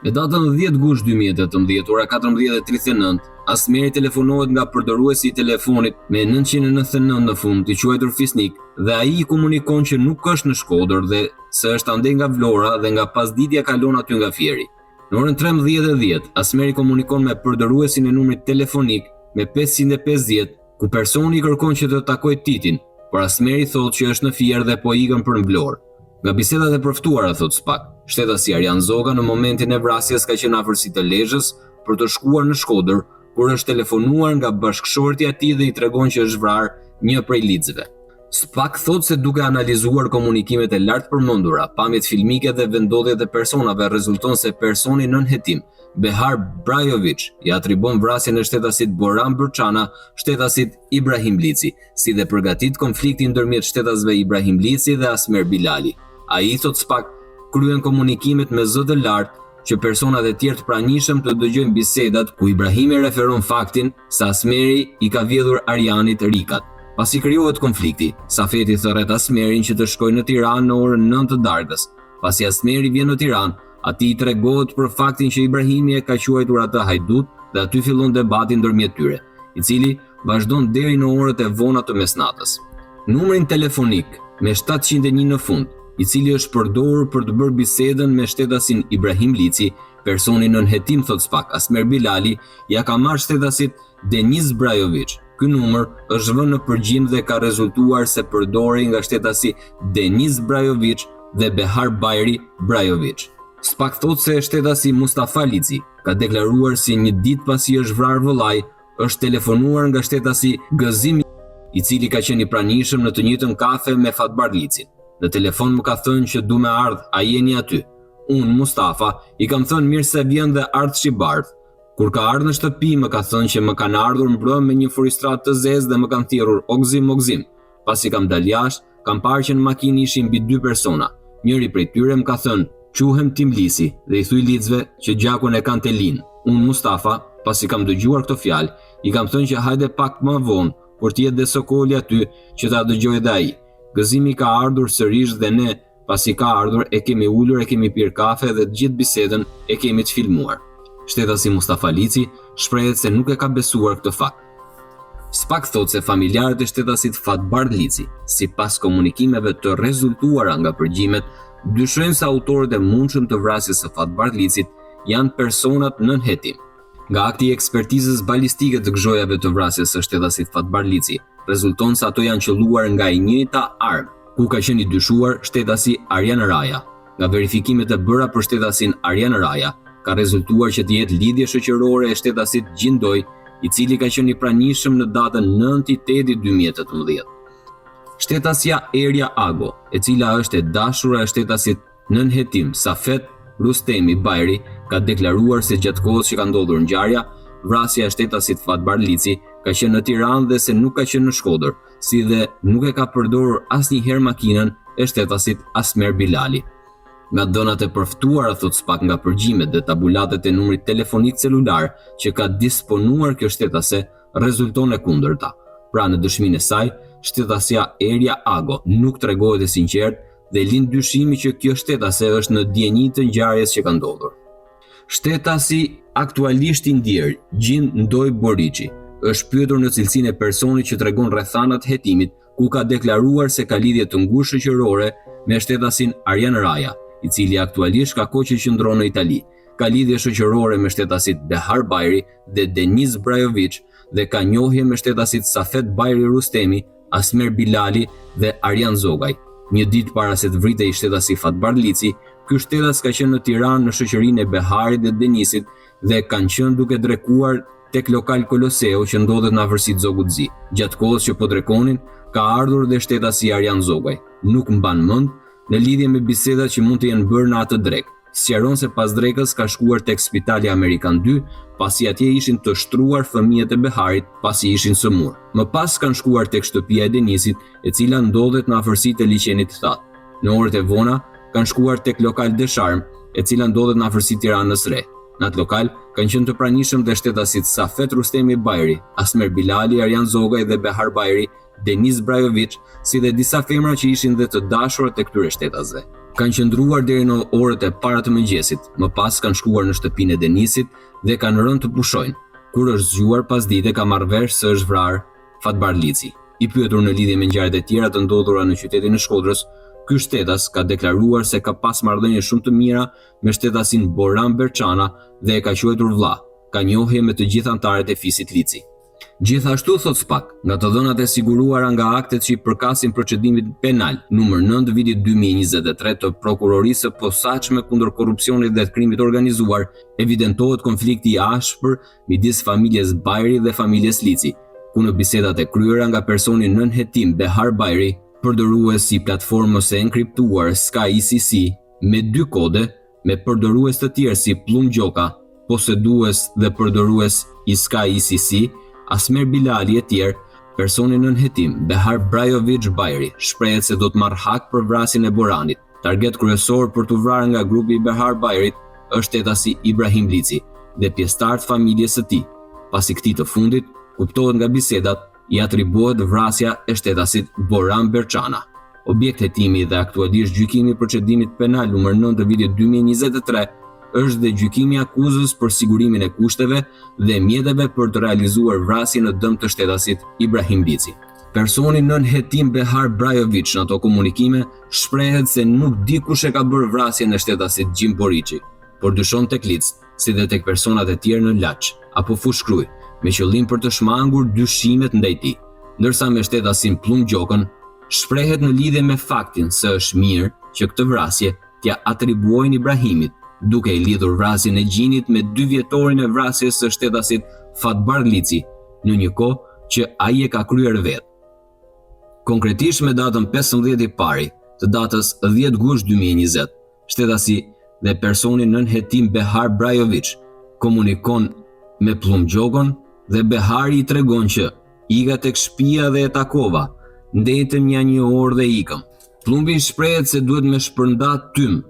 Në datën 10 gusht 2018, ora 14:39, Asmeri telefonohet nga përdoruesi i telefonit me 999 në fund, i quajtur Fisnik, dhe ai i komunikon që nuk është në Shkodër dhe se është andej nga Vlora dhe nga pasditja kalon aty nga Fieri. Në orën 13:10, Asmeri komunikon me përdoruesin e numrit telefonik me 550, ku personi i kërkon që të takojë Titin, por Asmeri thotë që është në Fier dhe po ikën për në Vlorë. Nga bisedat e përftuara, thotë SPAK, shtetasi Arjan Zoga në momentin e vrasjes ka qenë në afërsi të Lezhës për të shkuar në Shkodër, kur është telefonuar nga bashkëshortja e tij dhe i tregon që është vrarë një prej Licëve. SPAK thotë se duke analizuar komunikimet e lartpërmendura, pamjet filmike dhe vendndodhjet e personave rezulton se personi nën hetim, Behar Brajoviç, i atribuon vrasjen e shtetasit Boran Bërçana shtetasit Ibrahim Lici, si dhe përgatit konfliktin ndërmjet shtetasve Ibrahim Lici dhe Asmer Bilali. Ai, thotë SPAK, kryen komunikimet me zë të lartë që personat e tjerë të pranishëm të dëgjojnë bisedat ku Ibrahimi referon faktin se Asmeri i ka vjedhur Arjanit rikat. Pasi krijohet konflikti, Safeti thërret Asmerin që të shkojë në Tiranë në orën 9 të darkës. Pasi Asmeri vjen në Tiranë, atij i tregohet për faktin që Ibrahimi e ka quajtur atë hajdut dhe aty fillon debati ndërmjet tyre, i cili vazhdon deri në orët e vona të mesnatës. Numrin telefonik me 701 në fund, i cili është përdorur për të bërë bisedën me shtetasin Ibrahim Lici, personi nën hetim thotë SPAK, Asmer Bilali, ia ka marrë shtetasit Denis Brajoviç. Ky numër është vënë në përgjim dhe ka rezultuar se përdorej nga shtetasi Denis Brajoviç dhe Behar Bajri Brajoviç. SPAK thotë se shtetasi Mustafa Lici ka deklaruar se një ditë pasi është vrarë vëllai, është telefonuar nga shtetasi Gëzim i cili ka qenë i pranishëm në të njëjtën kafe me Fatbardh Licin. Në telefon më ka thënë që du me ardh, a jeni aty? Unë, Mustafa, i kam thënë mirë se vjen dhe ardhsh i bardhë. Kur ka ardhur në shtëpi më ka thënë që më kanë ardhur mbrëmë me një fuoristradë të zezë dhe më kanë thirrur o Gëzim o Gëzim. Pasi kam dalë jashtë, kam parë që në makinë ishin mbi dy persona. Njëri prej tyre më ka thënë, quhem Timlisi dhe i thuj Licëve që gjakun e kanë të linë. Unë Mustafa, pasi kam dëgjuar këto fjalë, i kam thënë që hajde pak më vonë, kur të jetë dhe Sokoli aty, që ta dëgjojë dhe ai. Gëzimi ka ardhur sërish dhe ne Pasi ka ardhur e kemi ulur e kemi pirë kafe dhe të gjithë bisedën e kemi të filmuar. Shtetasi Mustafa Lici shprehet se nuk e ka besuar këtë fakt. SPAK thotë se familjarët e shtetasit Fatbardh Lici, sipas komunikimeve të rezultuara nga përgjimet, dyshojnë se autorët e mundshëm të vrasjes së Fatbardh Licit janë personat nën hetim. Nga akti i ekspertizës balistike të gëzhojave të vrasjes së shtetasit Fatbardh Lici, rezulton se ato janë qëlluar nga e njëjta armë, ku ka qenë i dyshuar shtetasi Arjan Raja. Nga verifikimet e bëra për shtetasin Arjan Raja, ka rezultuar që të jetë lidhje shoqërore e shtetasit Gjin Ndoj, i cili ka qenë i pranishëm në datën 9.8.2018. Shtetasja Erja Ago, e cila është e dashura e shtetasit Nën hetim, Safet Rustemi Bajri ka deklaruar se gjatë kohës që ka ndodhur ngjarja, vrasja e shtetasit Fatbardh Lici ka qenë në Tiranë dhe se nuk ka qenë në Shkodër, si dhe nuk e ka përdorur asnjëherë makinën e shtetasit Asmer Bilali. Nga të dhënat e përftuara, thotë SPAK nga përgjimet dhe tabulatet e numrit telefonik celular që ka disponuar kjo shtetase, rezulton e kundërta. Pra në dëshminë e saj, shtetasja Erja Ago nuk tregohet e sinqertë dhe lind dyshimi që kjo shtetase është në dijeni të ngjarjes që ka ndodhur. Shtetasi aktualisht i ndjerë, Gjin Ndoj Boriçi, është pyetur në cilësinë e personit që tregon rrethanat e hetimit, ku ka deklaruar se ka lidhje të ngushtë shoqërore me shtetasin Arjan Raja, i cili aktualisht ka kohë që qëndron në Itali. Ka lidhje shoqërore me shtetasit Behar Bajri dhe Denis Brajoviç dhe ka njohje me shtetasit Safet Bajri Rustemi, Asmer Bilali dhe Arjan Zogaj. Një ditë para se të vritej shtetasi Fatbardh Lici, ky shtetas ka qenë në Tiranë në shoqërinë e Beharit dhe Denisit dhe kanë qenë duke drekuar tek lokal Koloseo që ndodhet në afërsi të Zogut të Zi. Gjatë kohës që po drekonin, ka ardhur dhe shtetasi Arjan Zogaj. Nuk mban mend në lidhje me bisedat që mund të jenë bërë në atë drekë. Sqaron se pas drekës ka shkuar tek Spitali Amerikan 2, pasi atje ishin të shtruar fëmijët e Beharit pasi ishin sëmurë. Më pas kanë shkuar tek shtëpia e Denisit, e cila ndodhet në afërsi të Liqenit të Thatë. Në orët e vona kanë shkuar tek lokal Desharm, e cila ndodhet në afërsi Tiranës Re. Në atë lokal kanë qenë të pranishëm dhe shtetasit Safet Rustemi Bajri, Asmer Bilali, Arjan Zogaj dhe Behar Bajri, Denis Brajoviç, si dhe disa femra që ishin dhe të dashurat e këtyre shtetasve. Kanë qëndruar deri në orët e para të mëngjesit, më pas kanë shkuar në shtëpinë e Denisit dhe kanë rënë të pushojnë. Kur është zgjuar pasdite ka marrë vesh se është vrarë Fatbardh Lici. I pyetur në lidhje me ngjarjet e tjera të ndodhura në qytetin e Shkodrës, ky shtetas ka deklaruar se ka pas marrëdhënie shumë të mira me shtetasin Boran Berçana dhe e ka quajtur vëlla, ka njohje me të gjithë anëtarët e fisit Lici. Gjithashtu, thotë SPAK, nga të dhënat e siguruara nga aktet që i përkasin procedimit penal numër 9 vitit 2023 të Prokurorisë së Posaçme kundër Korrupsionit dhe Krimit të Organizuar, evidentohet konflikti i ashpër midis familjes Bajri dhe familjes Lici, ku në bisedat e kryera nga personi nën hetim Behar Bajri, përdorues i platformës së enkriptuar Sky ECC, me dy kode, me përdorues të tjerë si Pëllumb Gjoka, posedues dhe përdorues i Sky ECC, Asmer Bilali e tjerë, personi nën hetim, Behar Brajoviç Bajri, shprehet se do të marrë hak për vrasjen e Boranit. Target kryesor për t'u vrarë nga grupi i Behar Bajrit është shtetasi Ibrahim Lici dhe pjesëtarë të familjes së tij, pasi këtij të fundit, kuptohet nga bisedat, i atribuohet vrasja e shtetasit Boran Berçana. Objekt hetimi dhe aktualisht gjykimi i procedimit penal numër 9 të vitit 2023 është dhe gjykimi i akuzës për sigurimin e kushteve dhe mjeteve për të realizuar vrasje në dëm të shtetasit Ibrahim Lici. Personi nën hetim Behar Brajoviç në ato komunikime shprehet se nuk di kush e ka bërë vrasjen e shtetasit Gjin Boriçi, por dyshon tek Lic, si dhe tek personat e tjerë në Laç apo Fushë-Krujë, me qëllim për të shmangur dyshimet ndaj tij. Ndërsa me shtetasin Pëllumb Gjokën, shprehet në lidhje me faktin se është mirë që këtë vrasje t'ia atribuojnë Ibrahimit, duke e lidhur vrasjen e Gjinit me dy vjetorin e vrasjes së shtetasit Fatbardh Lici, në një kohë që ai e ka kryer vetë. Konkretisht me datën 15 i pari të datës 10 gusht 2020, Shtetasi dhe personi nën hetim Behar Brajoviç komunikon me Pëllumb Gjokën dhe Behari i tregon që ika tek shtëpia dhe e takova, ndejtëm nja një orë dhe ikëm. Pëllumbi shprehet se duhet me shpërnda tym,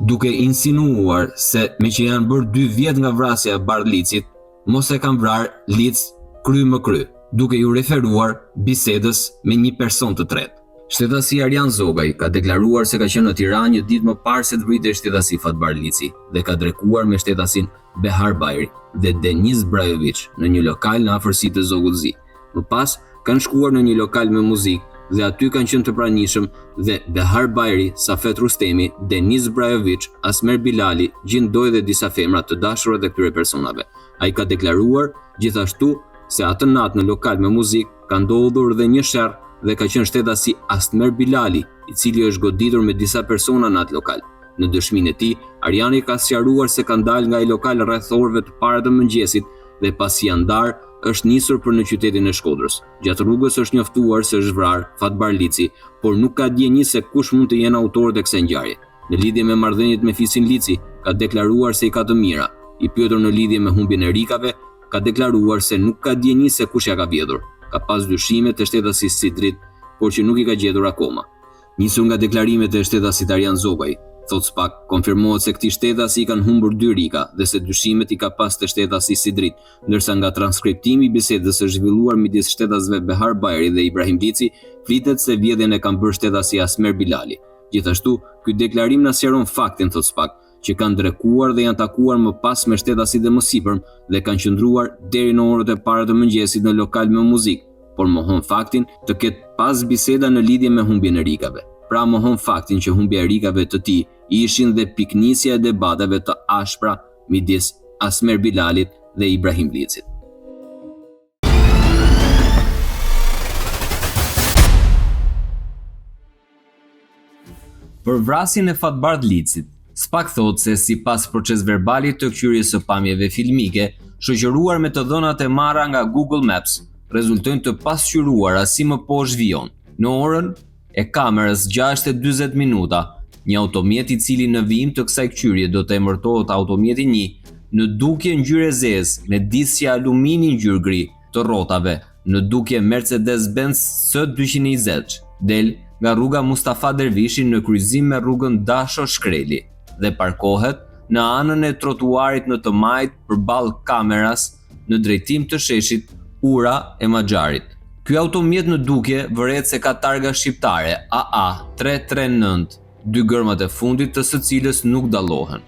duke insinuuar se meqë janë bërë dy vjet nga vrasja e Bardh Licit, mos e kanë vrarë Lic kry më kry, duke iu referuar bisedës me një person të tretë. Shtetasi Arjan Zogaj ka deklaruar se ka qenë në Tiranë një ditë më parë se të vritej shtetasi Fatbardh Lici dhe ka drekuar me shtetasin Behar Bajri dhe Denis Brajoviç në një lokal në afërsi të Zogut Zi. Më pas kanë shkuar në një lokal me muzikë dhe aty kanë qenë të pranishëm dhe Behar Bajri, Safet Rustemi, Denis Brajoviç, Asmer Bilali, Gjin Doj dhe disa femra të dashura të këtyre personave. Ai ka deklaruar gjithashtu se atë natë në lokal me muzikë ka ndodhur dhe një sherr dhe ka qenë shtetasi Asmer Bilali, i cili është goditur me disa persona në atë lokal. Në dëshminë e tij, Arjani ka sqaruar se kanë dalë nga ai lokal rreth orëve të para të mëngjesit dhe pasi janë ndarë, është nisur për në qytetin e Shkodrës. Gjatë rrugës është njoftuar se është vrarë Fatbardh Lici, por nuk ka dijeni se kush mund të jenë autorët e kësaj ngjarje. Në lidhje me marrëdhëniet me fisin Lici, ka deklaruar se i ka të mira. I pyetur në lidhje me humbjen e rikave, ka deklaruar se nuk ka dijeni se kush ia ka vjedhur. Ka pas dyshime te shtetasi Sidrit, por që nuk i ka gjetur akoma. Nisur nga deklarimet e shtetasit Arjan Zogaj, thotë SPAK, konfirmohet se këtij shtetasi i kanë humbur dy rika dhe se dyshimet i ka pas te shtetasi Sidrit, ndërsa nga transkriptimi i bisedës së zhvilluar midis shtetasve Behar Bajri dhe Ibrahim Lici, flitet se vjedhjen e kanë bërë shtetasi Asmer Bilali. Gjithashtu, ky deklarim na sqaron faktin, thotë SPAK, që kanë drekuar dhe janë takuar më pas me shtetasit e mësipërm dhe kanë qëndruar deri në orët e para të mëngjesit në lokal me muzikë. por mohon faktin të ketë pas biseda në lidhje me humbjen e rigave. Pra mohon faktin që humbja e rigave të tij ishin dhe pikënisja e debateve të ashpra midis Asmer Bilalit dhe Ibrahim Licit. Për vrasjen e Fatbardh Licit, SPAK thotë se sipas procesverbalit të këqyrjes së pamjeve filmike, shoqëruar me të dhënat e marra nga Google Maps, rezultojnë të pasqyruara si më poshtë vijon. Në orën e kamerës 6:40 minuta, një automjet i cili në vijim të kësaj këqyrje do të emërtohet automjeti 1, në dukje ngjyrë e zezë me disqe alumini ngjyrë gri të rrotave, në dukje Mercedes-Benz C220, del nga rruga Mustafa Dervishi në kryqëzim me rrugën Dasho Shkreli dhe parkohet në anën e trotuarit në të majtë përballë kameras në drejtim të sheshit Ura e Maxharit. Ky automjet në dukje vërehet se ka targa shqiptare AA 339, dy gërmat e fundit të së cilës nuk dallohen.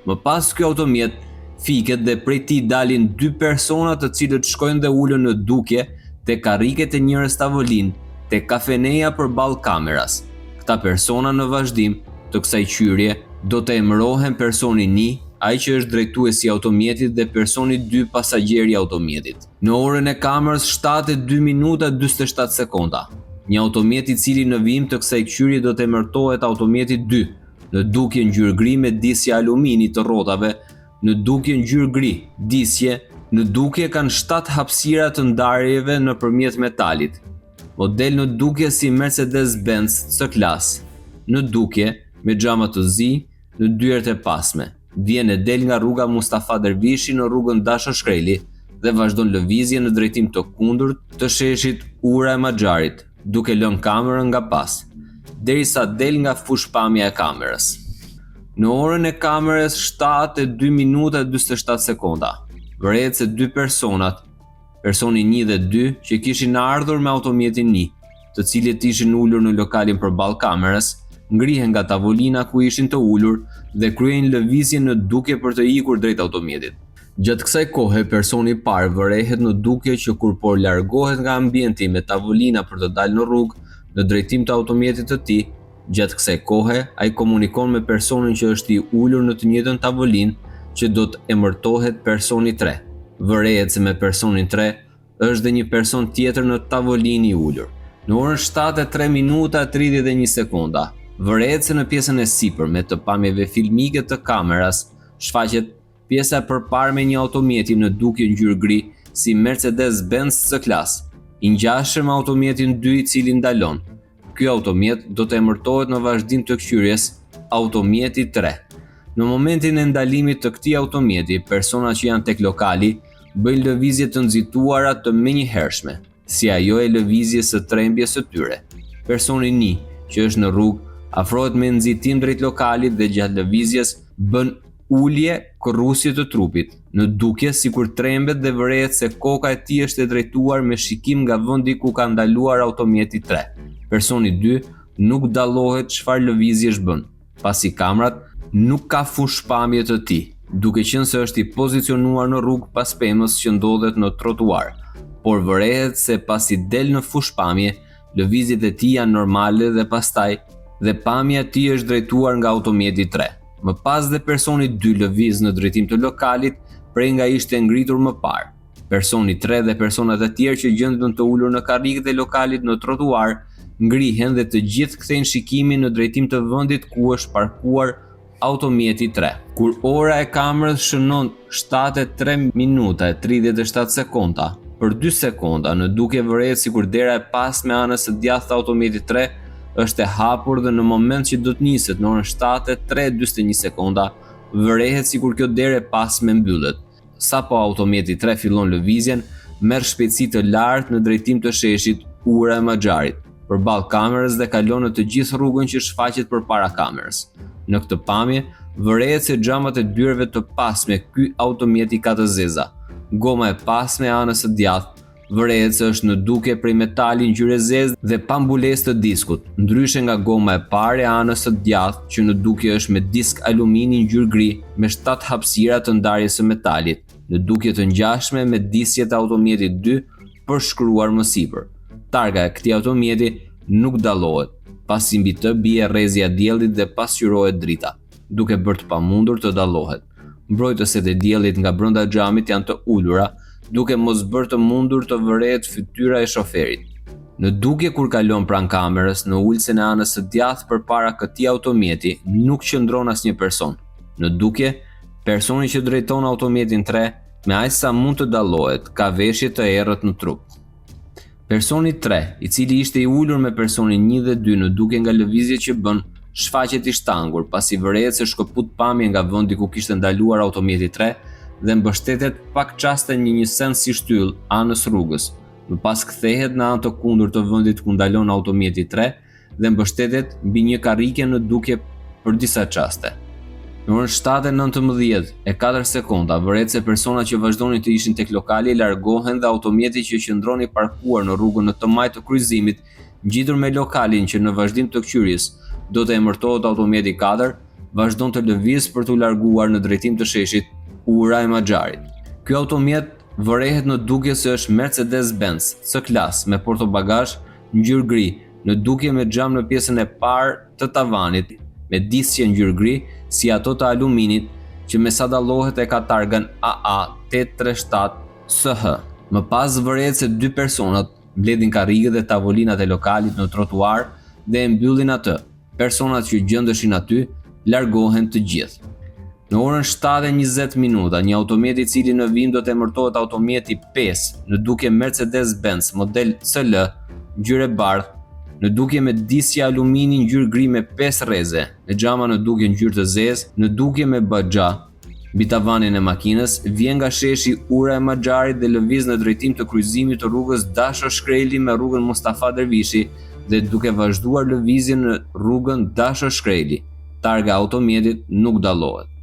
Më pas ky automjet fiket dhe prej tij dalin dy persona të cilët shkojnë dhe ulen në dukje te karriket e njërës tavolinë te kafeneja përballë kameras. Këta persona në vazhdim të kësaj këqyrje do të emërohen personi një, ai që është drejtuesi i automjetit dhe personi 2 pasagjeri i automjetit. Në orën e kamerës 7 e 2 minuta 47 sekonda, një automjet i cili në vijim të kësaj këqyrje do të emërtohet automjeti 2, në dukje ngjyrë gri me disqe alumini të rrotave, në dukje ngjyrë gri, disqe, në dukje kanë 7 hapësira të ndarjeve nëpërmjet metalit. Model në dukje si Mercedes-Benz C-Class, në dukje me xhama të zi në dyert e pasme. Vjen e del nga rruga Mustafa Dervishi në rrugën Dasho Shkreli dhe vazhdon lëvizjen në drejtim të kundërt të sheshit Ura e Maxharit, duke lënë kamerën nga pas, derisa del nga fushëpamja e kamerës. Në orën e kamerës 7 e 2 minuta e 47 sekonda, vërehet se dy personat, personi 1 dhe 2, që kishin ardhur me automjetin 1, të cilët ishin ulur në lokalin përballë kamerës, ngrihen nga tavolina ku ishin të ulur dhe kryejnë lëvizjen në dukje për të ikur drejt automjetit. Gjatë kësaj kohe, personi i parë vërehet në dukje që kur po largohet nga ambienti me tavolina për të dalë në rrugë në drejtim të automjetit të tij, gjatë kësaj kohe ai komunikon me personin që është i ulur në të njëjtën tavolinë që do të emërtohet personi 3. Vërehet se me personin 3 është dhe një person tjetër në tavolinë i ulur. Në orën 7 e 3 minuta 31 sekonda, vërehet se në pjesën e sipërme të pamjeve filmike të kameras shfaqet pjesa e përparme e një automjeti në dukje ngjyrë gri si Mercedes-Benz C-Class, i ngjashëm me automjetin 2 i cili ndalon. Ky automjet do të emërtohet në vazhdim të këqyrjes automjeti 3. Në momentin e ndalimit të këtij automjeti, personat që janë tek lokali bëjnë lëvizje të nxituara të menjëhershme, si ajo e lëvizjes së trembjes së tyre. Personi 1, që është në rrugë, afrohet me nxitim drejt lokalit dhe gjatë lëvizjes bën ulje kërrusje të trupit, në dukje sikur trembet dhe vërehet se koka e tij është e drejtuar me shikim nga vendi ku ka ndaluar automjeti 3. Personi 2 nuk dallohet çfarë lëvizjesh bën, pasi kamerat nuk ka fushpamje të tij, duke qenë se është i pozicionuar në rrugë pas pemës që ndodhet në trotuar, por vërehet se pasi del në fushpamje, lëvizjet e tij janë normale dhe pastaj dhe pamja e tij është drejtuar nga automjeti 3. Më pas dhe personi 2 lëviz në drejtim të lokalit prej nga ishte ngritur më parë. Personi 3 dhe personat e tjerë që gjenden të ulur në karrikët e lokalit në trotuar ngrihen dhe të gjithë kthejnë shikimin në drejtim të vendit ku është parkuar automjeti 3. Kur ora e kamerës shënon 7:03 minuta e 37 sekonda, për 2 sekonda në dukje vërehet sikur dera e pasme e anës së djathtë të automjetit 3 është e hapur dhe në moment që do të niset në orën 7:03:41 sekonda, vërehet sikur kjo derë e pasme mbyllet. Sapo automjeti 3 fillon lëvizjen, merr shpejtësi të lartë në drejtim të sheshit Ura e Maxharit, përballë kamerës dhe kalon në të gjithë rrugën që shfaqet përpara kamerës. Në këtë pamje, vërehet se xhamat e dyerve të pasme ky automjet i ka të zeza. Goma e pasme e anës së djathtë vërehet se është në dukje prej metali ngjyrë e zezë dhe pa mbulesë të diskut, ndryshe nga goma e parë e anës së djathtë që në dukje është me disk alumini ngjyrë gri me 7 hapësira të ndarjes së metalit, në dukje të ngjashme me disqet e automjetit 2 përshkruar më sipër. Targa e këtij automjeti nuk dallohet, pasi mbi të bie rrezja e diellit dhe pasqyrohet drita, duke bërë të pamundur të dallohet. Mbrojtëset e diellit nga brenda xhamit janë të ulura, duke mos bërë të mundur të vërehet fytyra e shoferit. Në dukje kur kalon pranë kamerës, në ulësen e anës së djathtë përpara këtij automjeti nuk qëndron asnjë person. Në dukje, personi që drejton automjetin 3, me aq sa mund të dallohet, ka veshje të errët në trup. Personi 3, i cili ishte i ulur me personin 1 dhe 2 në dukje nga lëvizjet që bën, shfaqet i shtangur, pasi vërehet se shkëput pamje nga vendi ku kishte ndaluar automjeti 3 dhe mbështetet pak çaste në një send si shtyllë anës rrugës. Më pas kthehet në anë të kundërt të vendit ku ndalon automjeti 3 dhe mbështetet mbi një karrike në dukje për disa çaste. Në orën 7:19 e 4 sekonda vërehet se personat që vazhdonin të ishin tek lokali largohen dhe automjeti që qëndron i parkuar në rrugën në të majtë të kryqëzimit, ngjitur me lokalin që në vazhdim të këqyrjes do të emërtohet automjeti 4, vazhdon të lëvizë për t'u larguar në drejtim të sheshit Ura e Maxharit. Ky automjet vërehet në dukje se është Mercedes-Benz C-Class me portobagazh ngjyrë gri, në dukje me xham në pjesën e parë të tavanit, me disqe ngjyrë gri, si ato të aluminit, që me sa dallohet e ka targën AA 837 SH. Më pas vërehet se dy personat mbledhin karriget dhe tavolinat e lokalit në trotuar dhe e mbyllin atë. Personat që gjendeshin aty largohen të gjithë. Në orën 7:20 minuta, një automjet i cili në vijim do të emërtohet automjeti 5, në dukje Mercedes-Benz model CL, ngjyrë e bardhë, në dukje me disqe alumini ngjyrë gri me 5 rreze, me xhama në dukje ngjyrë të zezë, në dukje me baxha mbi tavanin e makinës, vjen nga sheshi Ura e Maxharit dhe lëviz në drejtim të kryqëzimit të rrugës Dasho Shkreli me rrugën Mustafa Dervishi dhe duke vazhduar lëvizjen në rrugën Dasho Shkreli. Targa e automjetit nuk dallohet.